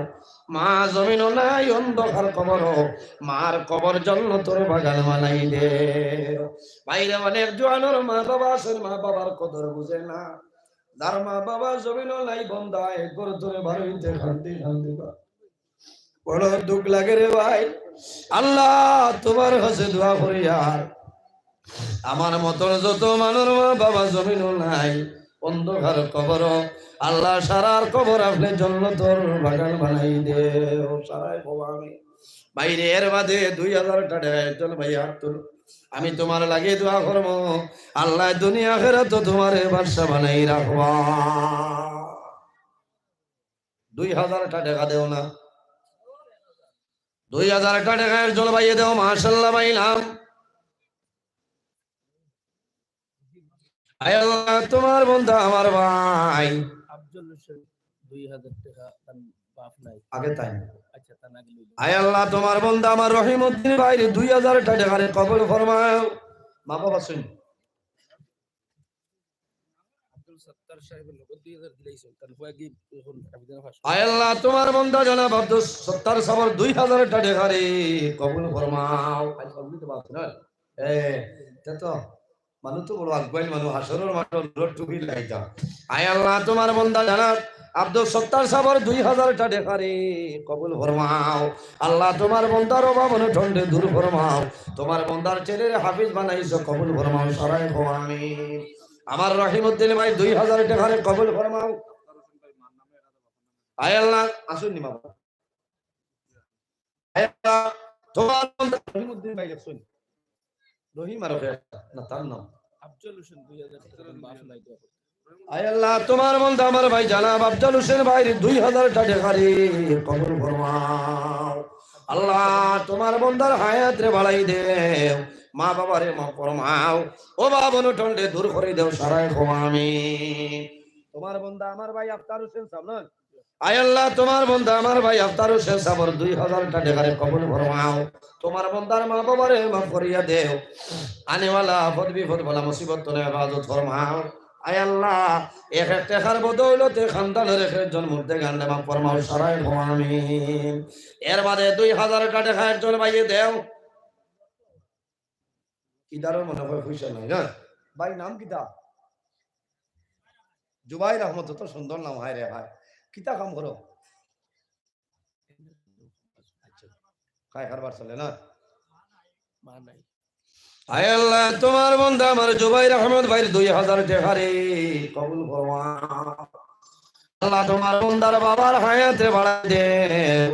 মা জমিনও নাই, অন্ধকার কবরো, মার কবর জন্নতর বাগান বানাই দেও। বাইরে অনেক জোয়ানর মা বাবা আছইন, মা বাবার কদর বুঝে না। যার মা বাবা জমিনও নাই, বন্দা এক ঘর থনে বারইতে কান্দি কান্দি বা। বড় দুখ লাগে রে ভাই। আল্লাহ, তুমার কাছে দোয়া করিয়ার আমার মতন যত মানুর মা বাবা জমিনও নাই, অন্ধকার কবরো, আল্লাহ, সারার কবর আপনে জন্নতর বাগান বানাই দেও, সারায় কও আমিন। বাইরে এর বাদে দুই হাজার টেকা একজন ভাই হাত তুলো। আমি তুমার লাগি দোয়া করমু, আল্লাহ দুনিয়া আখেরাতো তুমারে বাদশা বানাই রাখবা। দুই হাজার টেকা দেও না। দুই হাজার টেকা একজন ভাইয়ে দেও, মাশাআল্লাহ পাইলাম। আয় আল্লাহ, তুমার বন্দা আমার ভাই। আফজল হোসেন দুই হাজার টেকা, তার বাপ নাই। আগে তাই। আচ্ছা, তার আগে লইল। আয় আল্লাহ, তুমার বন্দা আমার রহিমউদ্দিন ভাইরে দুই হাজার টেকারে কবুল ফরমাও। মা বাবা শুন। আব্দুল সত্তার সাহেবের নগদ দুই হাজার দিলাইছেন, তার ফুয়া কি এখন আবেদন ফাঁস? আয় আল্লাহ, তুমার বন্দা জনাব আব্দুল সত্তার সাহেবের দুই হাজার টেকারে কবুল ফরমাও। আজ সব দিতে পারছো না? এ, তা তো মানুষ তো বড় আগুয়াইল মানুষ, হাসরের মাঠে লোট টুপি লাগাইতা। আয় আল্লাহ, তুমার বন্দা জনাব আব্দুল সত্তার সাবর দুই হাজারটা টেকারে কবুল ফরমাও। আল্লাহ, তোমার বন্দার অভাব অনটনরে দূর ফরমাও। তোমার বন্দার ছেলেরে হাফিজ বানাইছো, কবুল ফরমাও, সারায় কও আমিন। আমার রহিমউদ্দিন ভাই দুই হাজার টেকারে কবুল ফরমাও। আয় আল্লাহ, আসুন নি বাবা। আয় আল্লাহ, তোমার বন্দা রহিমউদ্দিন ভাই লেখছইন। রহিম আর কে? না, তার নাম। আফজল হোসেন দুই হাজার টেকা বাফ নাই দোয়া করতে। আয় আল্লাহ, তোমার বন্দা আমার ভাই জানাব আফজল হোসেন ভাইর দুই হাজারটা টেকারে কবুল ফরমাও। আল্লাহ, তোমার বন্দার হায়াতরে বাড়াই দেও, মা বাবারে মাফ ফরমাও, অভাব অনটনরে দূর করি দেও, সারায় কও আমিন। তোমার বন্দা আমার ভাই আফতার হোসেন সাব না? আয় আল্লাহ, তোমার বন্দা আমার ভাই আফতার হোসেন সাবর দুই হাজারটা টেকারে কবুল ফরমাও। তোমার বন্দার মা বাবারে মাফ করিয়া দেও। আনেওয়ালা আফত বিপদ বালা মুসিবত তনে হেফাজত ফরমাও। আয় আল্লাহ, এক এক টেকার বদৌলতে খান্দানর এক একজন মুর্দেগানরে মাফ ফরমাও, সারায় কও আমিন। এর বাদে দুই হাজারটা টেকা একজন ভাইয়ে দেও। ইদারও মনে হয় পয়সা নাই না? ভাই, নাম কিতা? জুবাইর আহমদ, তো সুন্দর নাম, হায় রে হায়। কিতা কাম করো? আচ্ছা, খায় কারবার চলে না? মা নাই। আয় আল্লাহ, তোমার বন্দা আমার জুবাইর আহমদ ভাইর দুই হাজার টেকারে কবুল ফরমাও। আল্লাহ, তোমার বন্দার বাবার হায়াতরে বাড়াই দেও।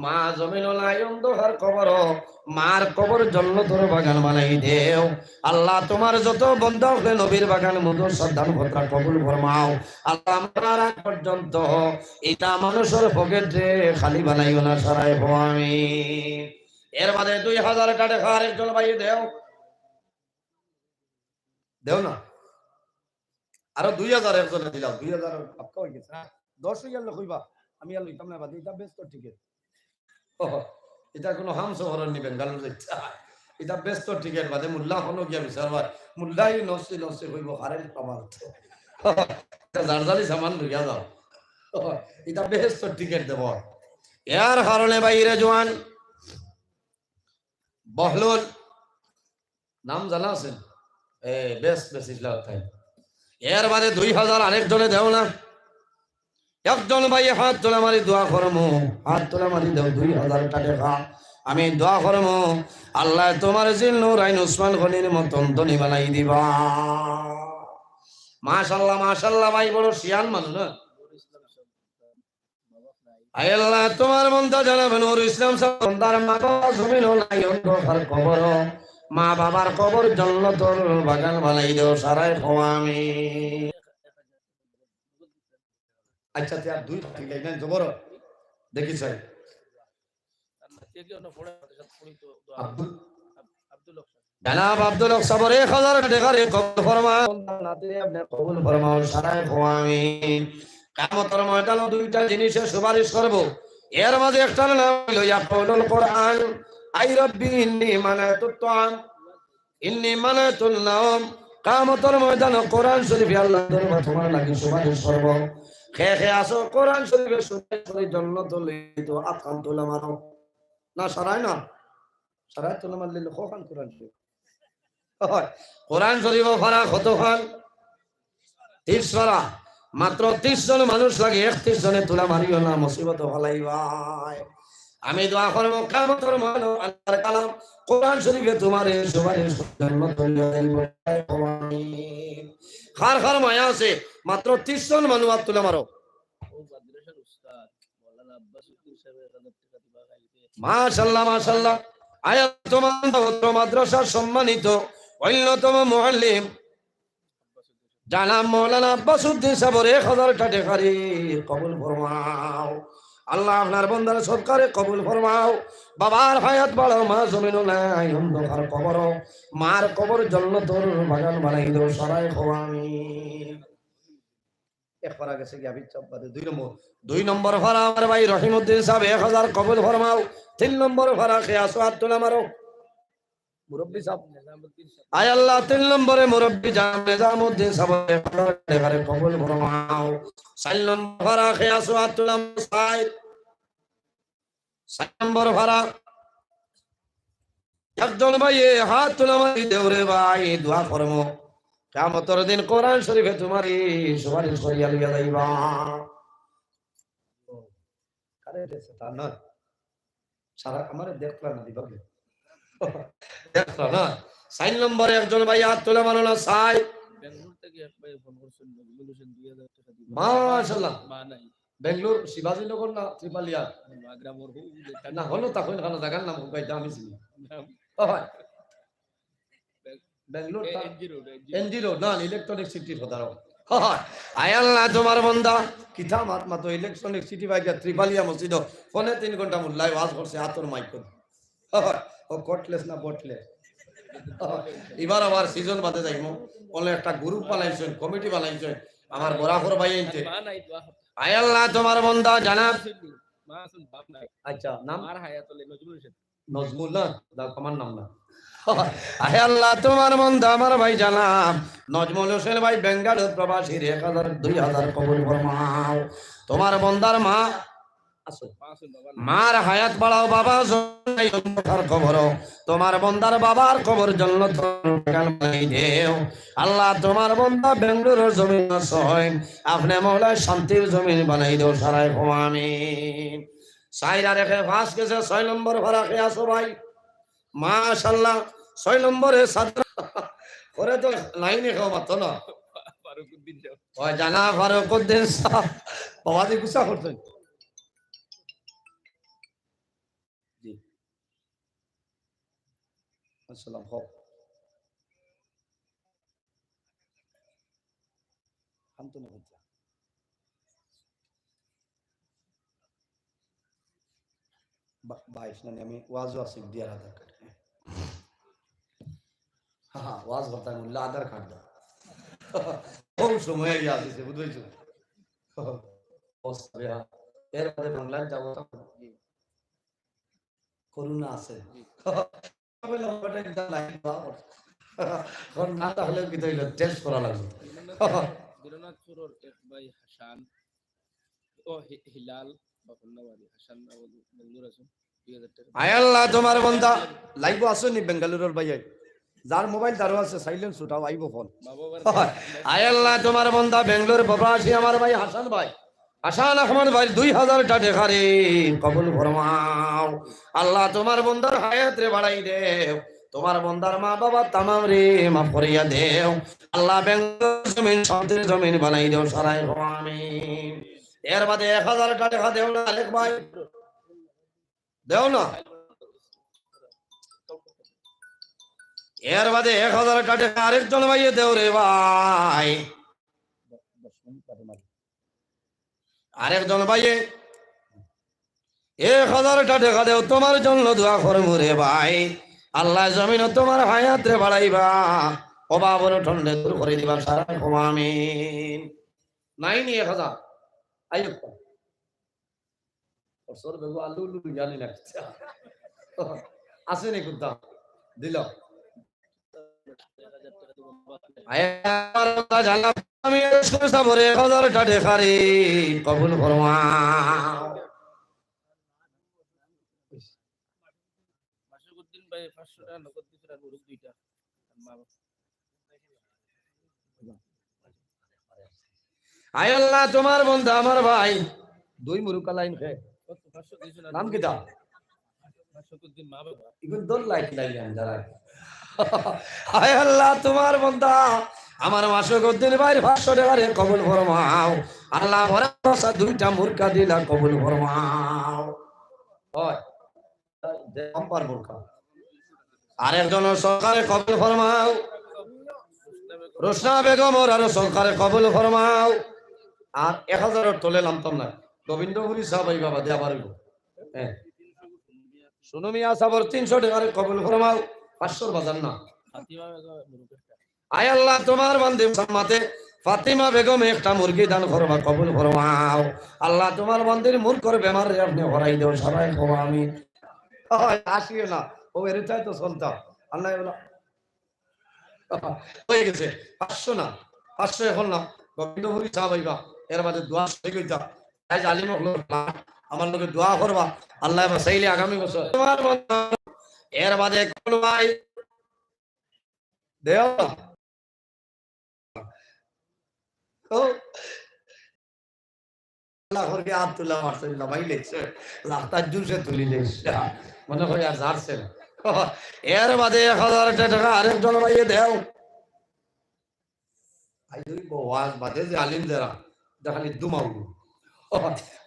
মা জমিনো নাই, অন্ধকার কবর, মার কবর জন্নতর বাগান বানাই দেও। আল্লাহ, তোমার যত বন্দা অকলে নবীর বাগান মধুর সন্ধান ভর্তা কবুল ফরমাও। আল্লাহ, মরার আগ পর্যন্ত ইতা মানুষর পকেটরে খালি বানাইও না, সারায় কও আমিন। এর বাদে দুই হাজার টেকা আরেকজন ভাইয়ে দেও। দেও না। আরো দুই হাজার একজনে দিলাম, দুই হাজার পাক্কা হয়ে গেছে। হ্যাঁ, দশ হাজার লোক হইবা, আমি আর লইতাম না বাদে, ইটা বেস্ট টিকিট। ও, ইটা কোনো হাম শহরের নি বেঙ্গালুরু যাইতা। ইটা বেস্ট টিকিট বাদে মুল্লা হনো গিয়া বিচারবার। মুল্লাই নসি নসি হইব, হারেম সামান। ইটা জারজারি সামান লইয়া যাও। ইটা বেস্ট টিকিট দেব। এর কারণে ভাই রে জোয়ান, বহলুল, নাম জানা আছে? এ, বেশ, বেশ, ইসলাম তাই। এর বাদে দুই হাজার আরেকজনে দেও না। একজন ভাই হাত তুলা মারি দোয়া করমু, হাত তুলা মারি দেও দুই হাজার টেকা। আমি দোয়া করমু, আল্লাহ তোমার জিল নুরাইন উসমান গনির মতন ধনী বানাই দিবা। মাশাআল্লাহ, মাশাআল্লাহ, ভাই বড় শিয়ান মানুষ না? আয় আল্লাহ, তোমার বন্দা জনাব নুরুল ইসলাম সাব, বন্দার মা বাবা জমিনো নাই, অন্ধকার কবর, মা বাবার কবর জন্নতর বাগান বানাই দেও, সারায় কও আমিন। আচ্ছা, তে আর দুই তিন লাইন জবর দেখি চাই। আব্দুল, জনাব আব্দুল হক সাবর এক হাজার টেকারে কবুল ফরমাও। নাতে আপনি কবুল ফরমাও, সারায় কও আমিন। কিয়ামতর ময়দানো দুইটা জিনিসে সুপারিশ করব। এর মাঝে একটার নাম হইল ইয়াকুলুল কোরআন, আই রব্বি ইন্নি মানাতুত তাআম, ইন্নি মানাতুন নাওম। কিয়ামতর ময়দানো কোরআন শরীফে আল্লাহ দরবার তোমার লাগি সুপারিশ করব। কে কে আছো কোরআন শরীফে সুপারিশ করি জন্নত লইতো, আত খান তুলা মারো। না, সারায় না। সারায় তুলা মারলে কখান কোরআন শরীফ? হয়। কোরআন শরীফ পারা কতখান? তিরিশ পারা। মাত্র তিরিশ জন মানুষ লাগে, একত্রিশ জনে তুলা মারিও না, মুসিবত ফালাইবায়। আমি দোয়া করব, কিয়ামতর ময়দানো আল্লাহর কালাম কোরআন শরীফে তোমারে সুপারিশ করে জন্নত লইয়া যাইব। কার কার মায়া আছে? মাত্র তিরিশ জন মানুষ আত তুলা মারো। মাশাআল্লাহ, মাশাআল্লাহ। আয়া তোমার মাদ্রাসার সম্মানিত অন্যতম মুআল্লিম জনাব মাওলানা আব্বাস উদ্দিন সাবর এক হাজার টেকারে কবুল ফরমাও। আল্লাহ আপনার বন্দার সদকারে কবুল ফরমাও। বাবার হায়াত বাড়াও, মা জমিনো নাই, অন্ধকার কবর, মার কবর জন্নতর বাগান বানাই দেও, সারায় কও আমিন। এক পারা গেছে গিয়া, বিচ্ছাপ বাদে দুই নম্বর। দুই নম্বর পারা আমার ভাই রহিমউদ্দিন সাব এক হাজার কবুল ফরমাও। তিন নম্বর পারা কে আছো আত তুলা মারো। মুরব্বী সাব। আয় আল্লাহ, তিন নম্বরে মুরব্বী জাম নিজামউদ্দিন সাব এক হাজার টেকারে কবুল ফরমাও। চার নম্বর পারা কে আছো আত তুলা মারো। চার নম্বর পারা। একজন ভাইয়ে হাত তুলা মারি দেও রে ভাই, দোয়া করমু। কিয়ামতর দিন কোরআন শরীফে তোমারে সুপারিশ করিয়া লইয়া যাইবা। আরে, এটা সেটা না। সারা আমারে দেখলা না দিবা কি? দেখলা না? চাইর নম্বরে একজন ভাই হাত তুলে মানো না, চাই। বেঙ্গালুরু থাকি এক ভাই ফোন করছইন, নজরুল হোসেন দুই হাজার টেকা দিবা। মাশাআল্লাহ। মা নাই। বেঙ্গালুরু শিবাজীনগর না ত্রিপালিয়া? মা গ্রামর হউ, না, হলো তখন খানা জাগার নাম হুকাইতে আমি চিনি। নাম? ও ভাই। বেং-, বেঙ্গালুরু এ, তা NG road, NG road. NG road, না, ইলেকট্রনিক সিটির কথা। ও ভাই, আয় আল্লাহ, তোমার বন্দা, কিতা মাত মাতো, ইলেকট্রনিক সিটি ভাই গিয়া ত্রিপালিয়া মসজিদ, ফোনে তিন ঘন্টা মোল্লায় ওয়াজ করছে, আতর মাইক। ও কটলেস না বটলেস? ইবার আবার সিজন বাদে যাইমু। বলে একটা গ্রুপ বানাইছইন, কমিটি বানাইছইন। আমার বরাকর ভাই আনতে। মা নাই, দোয়া করতে। আয় আল্লাহ, তোমার বন্দা জানাব। মা আছেন, বাপ নাই। আচ্ছা, নাম? আমার হায়াত হলে নজরুল হোসেন। নজমুল না? দাও, আমার নাম না। আয় আল্লাহ, তোমার বন্দা আমার ভাই জানাব নজমুল হোসেন ভাই বেঙ্গালুরু প্রবাসীর এক হাজার, দুই হাজার কবুল ফরমাও। তোমার বন্দার মা আছো। মা আছেন, বাবা নাই। মার হায়াত বাড়াও, বাবা জন্নাই অন্ধকার কবর। তোমার বন্দার বাবার কবর জন্নত বানাই দেও। আল্লাহ, তোমার বন্দা বেঙ্গালুরুর জমিন আছইন, আপনে মৌলায় শান্তির জমিন বানাই দেও, সারাই কও আমিন। চাইর আর একে পাঁচ গেছে, ছয় নম্বর ফারাকে আছো ভাই। মাশাআল্লাহ, ছয় নম্বরে সাদরা। ওরে তো লাইনে কেউ মাতো না। ফারুকুদ্দিন সাহেব। ওই জানা ফারুকুদ্দিন সাহেব। বাবাজি গুসা করছেন। জি। আসসালাম, হক। শান্ত না হইতে। বা-, বাইশ না, আমি ওয়াজও আছে, দিয়ার আধার কার্ড। হ্যাঁ, হ্যাঁ, ওয়াজ করতাম, বললে আধার কার্ড দাও। কোন সময় ইয়ে আসছে, বুঝতে পারছো? অবস্থা বেহাল। এর বাদে বাংলায় যাবো তো। করোনা আছে। জি। বললাম, ওটা একটা লাইন পাওয়া। এখন না তাহলে কি হইলো? টেস্ট করা লাগবে। বীরনাথ-, বীরনাথপুরের এক ভাই হাসান, ও হি-, হিলাল, বা অন্য বাড়ি, হাসান না বলি, বেঙ্গালুরু আছে, দুই হাজার টাকা। আয় আল্লাহ, তোমার বন্দা লাইভও আসেনি বেঙ্গালুরুর ভাই। যার মোবাইল তারও আছে, সাইলেন্ট উঠাও, আইবো ফোন। বাবা আবার আয় আল্লাহ, তোমার বন্দা বেঙ্গালুরু প্রবাসী আমার ভাই হাসান ভাই, হাসান আহমদ ভাই দুই হাজার টাকা রে কবুল ফরমাও। আল্লাহ, তোমার বন্দার হায়াত রে বাড়াই দেও, তোমার বন্দার মা বাবা তামাম রে মাফ করিয়া দেও। আল্লাহ, বেঙ্গল জমিন শান্তির জমিন বানাই দেও, সারাই কও আমিন। এর বাদে এক হাজার টাকা দেও না আরেক ভাই, দেও না। এর বাদে এক হাজার টাকা আরেকজন ভাইয়ে দেও রে ভাই। আরেকজন ভাইয়ে এক হাজার টাকা দেও, তোমার জন্য দোয়া করমু রে ভাই। আল্লাহ জমিনো তোমার হায়াত রে বাড়াইবা, অভাব অনটন রে দূর করি দিবা, সারাই কও আমিন। নাই নি এক হাজার? আইয়ুব। ওর সর বেগু আলু উলু জানি না। আসেনি কুদ্দা? দিল। আয় আল্লাহ, জানাব আমি সাবরে এক হাজার টাকা রে কবুল ফরমাও। মাসুকুদ্দিন ভাই পাঁচশো টাকা নগদ দিছে, আর মুরুক দুইটা। মা বাবা। আয় আল্লাহ, তোমার বন্দা আমার ভাই দুই মুরুকা লাইন খে। নাম কিতা? মাসুকুদ্দিন মা বাবা। ইগুন দল লাইট লাইন দাঁড়ায়। আয় আল্লাহ, তোমার বন্দা আমার মাসুকুদ্দিন ভাইর পাঁচশো টাকা রে কবুল ফরমাও। আল্লাহ, মরা মশা দুইটা মুরকা দিলা কবুল ফরমাও। হয়। যে বাম্পার বোরকা। আরেকজন সরকারে কবুল ফরমাও। রোশনা বেগম ওর আরো সরকারে কবুল ফরমাও। আর এক হাজার তলে নামতাম না। গোবিন্দপুরী সাহেব এই বাবা দেয়া পারব। হ্যাঁ। সুনু মিয়া সাহেবর তিনশো টাকারে কবুল ফরমাও। পাঁচশোর বাজার না। ফাতিমা বেগম মুরুকের আয় আল্লাহ, তোমার বান্দি মুসাম্মাতে ফাতিমা বেগম একটা মুরগি দান করবা, কবুল ফরমাও। আল্লাহ, তোমার বান্দির মুরগর বেমার রে আপনি হরাই দেও, সবাই কও আমিন। ওই, আসিও না, ও এর চাই তো চলতাম। আল্লাহ বলো, হয়ে গেছে, পাঁচশো না, পাঁচশো এখন না, গোবিন্দপুরী সাহেব আইবা, এর বাদে দোয়া সই কইতা। তাই আলিম হলো, আমার লোকে দোয়া করবা, আল্লাহ বাঁচাইলে আগামী বছর। তোমার বান্দা, এর বাদে কোন ভাই দেও না। ও, আল্লাহ করবি, আর তুলা মারছে, লামাই লেখছে, লাখটা জুসে তুলি লেখছে, মনে হয় আর জারছে না। এর বাদে এক হাজার টেকা আরেকজন ভাইয়ে দেও। আই দুই ওয়াজ বাদে যে আলিম যারা, দেখালি দুমাউ।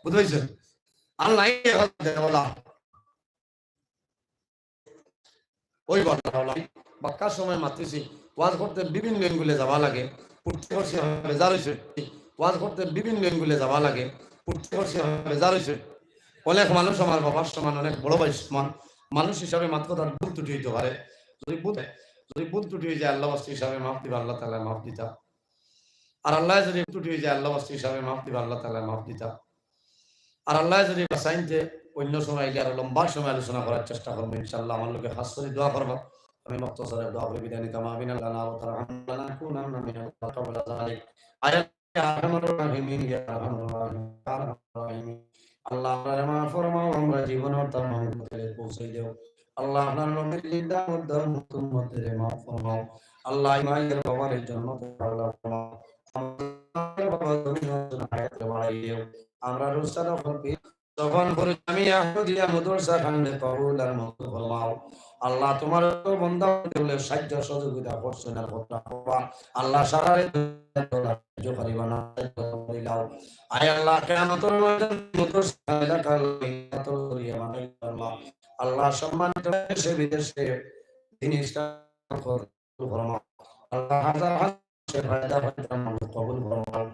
বুঝতে পারছেন? আর নাই এখন দেওয়ালা। ওই ঘটনা হলো, বাক্কা সময় মাতিছি, ওয়াজ করতে বিভিন্ন এঙ্গুলে যাওয়া লাগে, উঠতে বসে বেজার হইছে, ওয়াজ করতে বিভিন্ন এঙ্গুলে যাওয়া লাগে, উঠতে বসে বেজার হইছে। অনেক মানুষ আমার বাবার সমান, অনেক বড় ভাই সমান, মানুষ হিসাবে মাত কথা ভুল ত্রুটি হইতে পারে। যদি ভুল, যদি ভুল ত্রুটি হয়ে যায়, আল্লাহ ওয়াস্তে হিসাবে মাফ দিবা, আল্লাহ তাআলা মাফ দিতা। আর আল্লাহ যদি ত্রুটি হয়ে যায়, আল্লাহ ওয়াস্তে হিসাবে মাফ দিবা, আল্লাহ তাআলা মাফ দিতা। আর আল্লাহ যদি বাসাইনতে অন্য সময় আইলে আরো লম্বা সময় আলোচনা করার চেষ্টা করবো ইনশাআল্লাহ। আমার লোকে খাস করে দোয়া করবা। আমি মুখতাসার দোয়া করে বিদায় নিতাম। আমিন। আল্লাহ না তাআলা হামলানা কুনান্না মিনাল কাবলা যালিক। আয় আল্লাহ, ইয়া আরহামার রাহিমিন, ইয়া আরহামার রাহিমিন, ইয়া আরহামার রাহিমিন। আল্লাহ, আমরারে মাফ ফরমাও, আমরা জীবনের তামাম পথে পৌঁছাই দেও। আল্লাহ, আপনার নবীর জিন্দা মুর্দা উম্মতের মাফ ফরমাও। আল্লাহ, এই মায়ের বাবার জন্য আল্লাহ ফরমাও। আমাদের বাবা দুনিয়ার জন্য হায়াতে বাড়াই দেও। আমরা রোজা যখন পি-, যখন পড়ি আমি আহমদিয়া মাদ্রাসা খানে কবুল আর মঞ্জুর ফরমাও। আল্লাহ, তোমার তো বন্দা বলে সাহায্য সহযোগিতা করছে না, কথা করবা। আল্লাহ, সারারে সাহায্য করিবা না, সাহায্য করিলাও। আয় আল্লাহ, কিয়ামতের ময়দানে মাদ্রাসা এলাকার ইমামত করিয়া বানাই আল্লাহ। আল্লাহ, সম্মানিত দেশে বিদেশে দিন ইসলাম কবুল ফরমাও। আল্লাহ, হাজার হাজার ফায়দা ফায়দা মানুষ কবুল ফরমাও।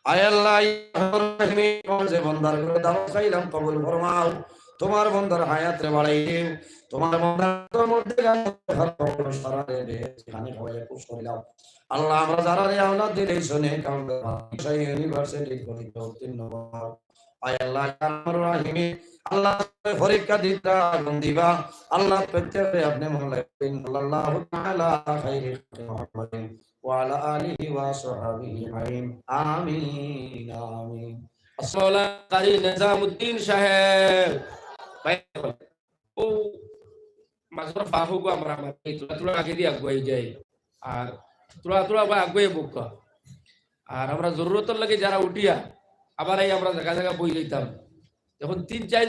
আয় আল্লাহ, ইয়া আরহামার রাহিমিন, তোমার যে বন্দার ঘরে দাওয়াত খাইলাম কবুল ফরমাও। তোমার বন্দার হায়াতরে বাড়াই দিও। তোমার বন্দার মধ্যে গান সারারে দে, যেখানে খাওয়াইয়া খুশ করিলাও। আল্লাহ, আমরা যারারে আওলাদ দিলে শুনে কাউকে ইউনিভার্সিটি পরীক্ষা উত্তীর্ণ করো। আয় আল্লাহ, ইয়া আরহামার রাহিমিন, আল্লাহ, পরীক্ষা দিতা আগুন দিবা। আল্লাহ, প্রত্যেকরে আপনি মনে রাখবেন। আল্লাহ তাআলা খাইরি মুহাম্মাদিন ওয়া আলা আলিহি ওয়া সাহবিহি আজমাইন। আমিন, আমিন। আসসালামু আলাইকুম, কারি নিজামুদ্দিন সাহেব। ভাই, ও মাজর ফাহুগো আমরা, আমরা এই থুড়া থুড়া আগে দিয়া আগুয়াই যাই। আর থুড়া থুড়া বা আগুয়াই বুকা। আর আমরা জরুরতর লাগি যারা উঠিয়া, আবার এই আমরা জায়গা জায়গা বই যাইতাম। এখন তিন চার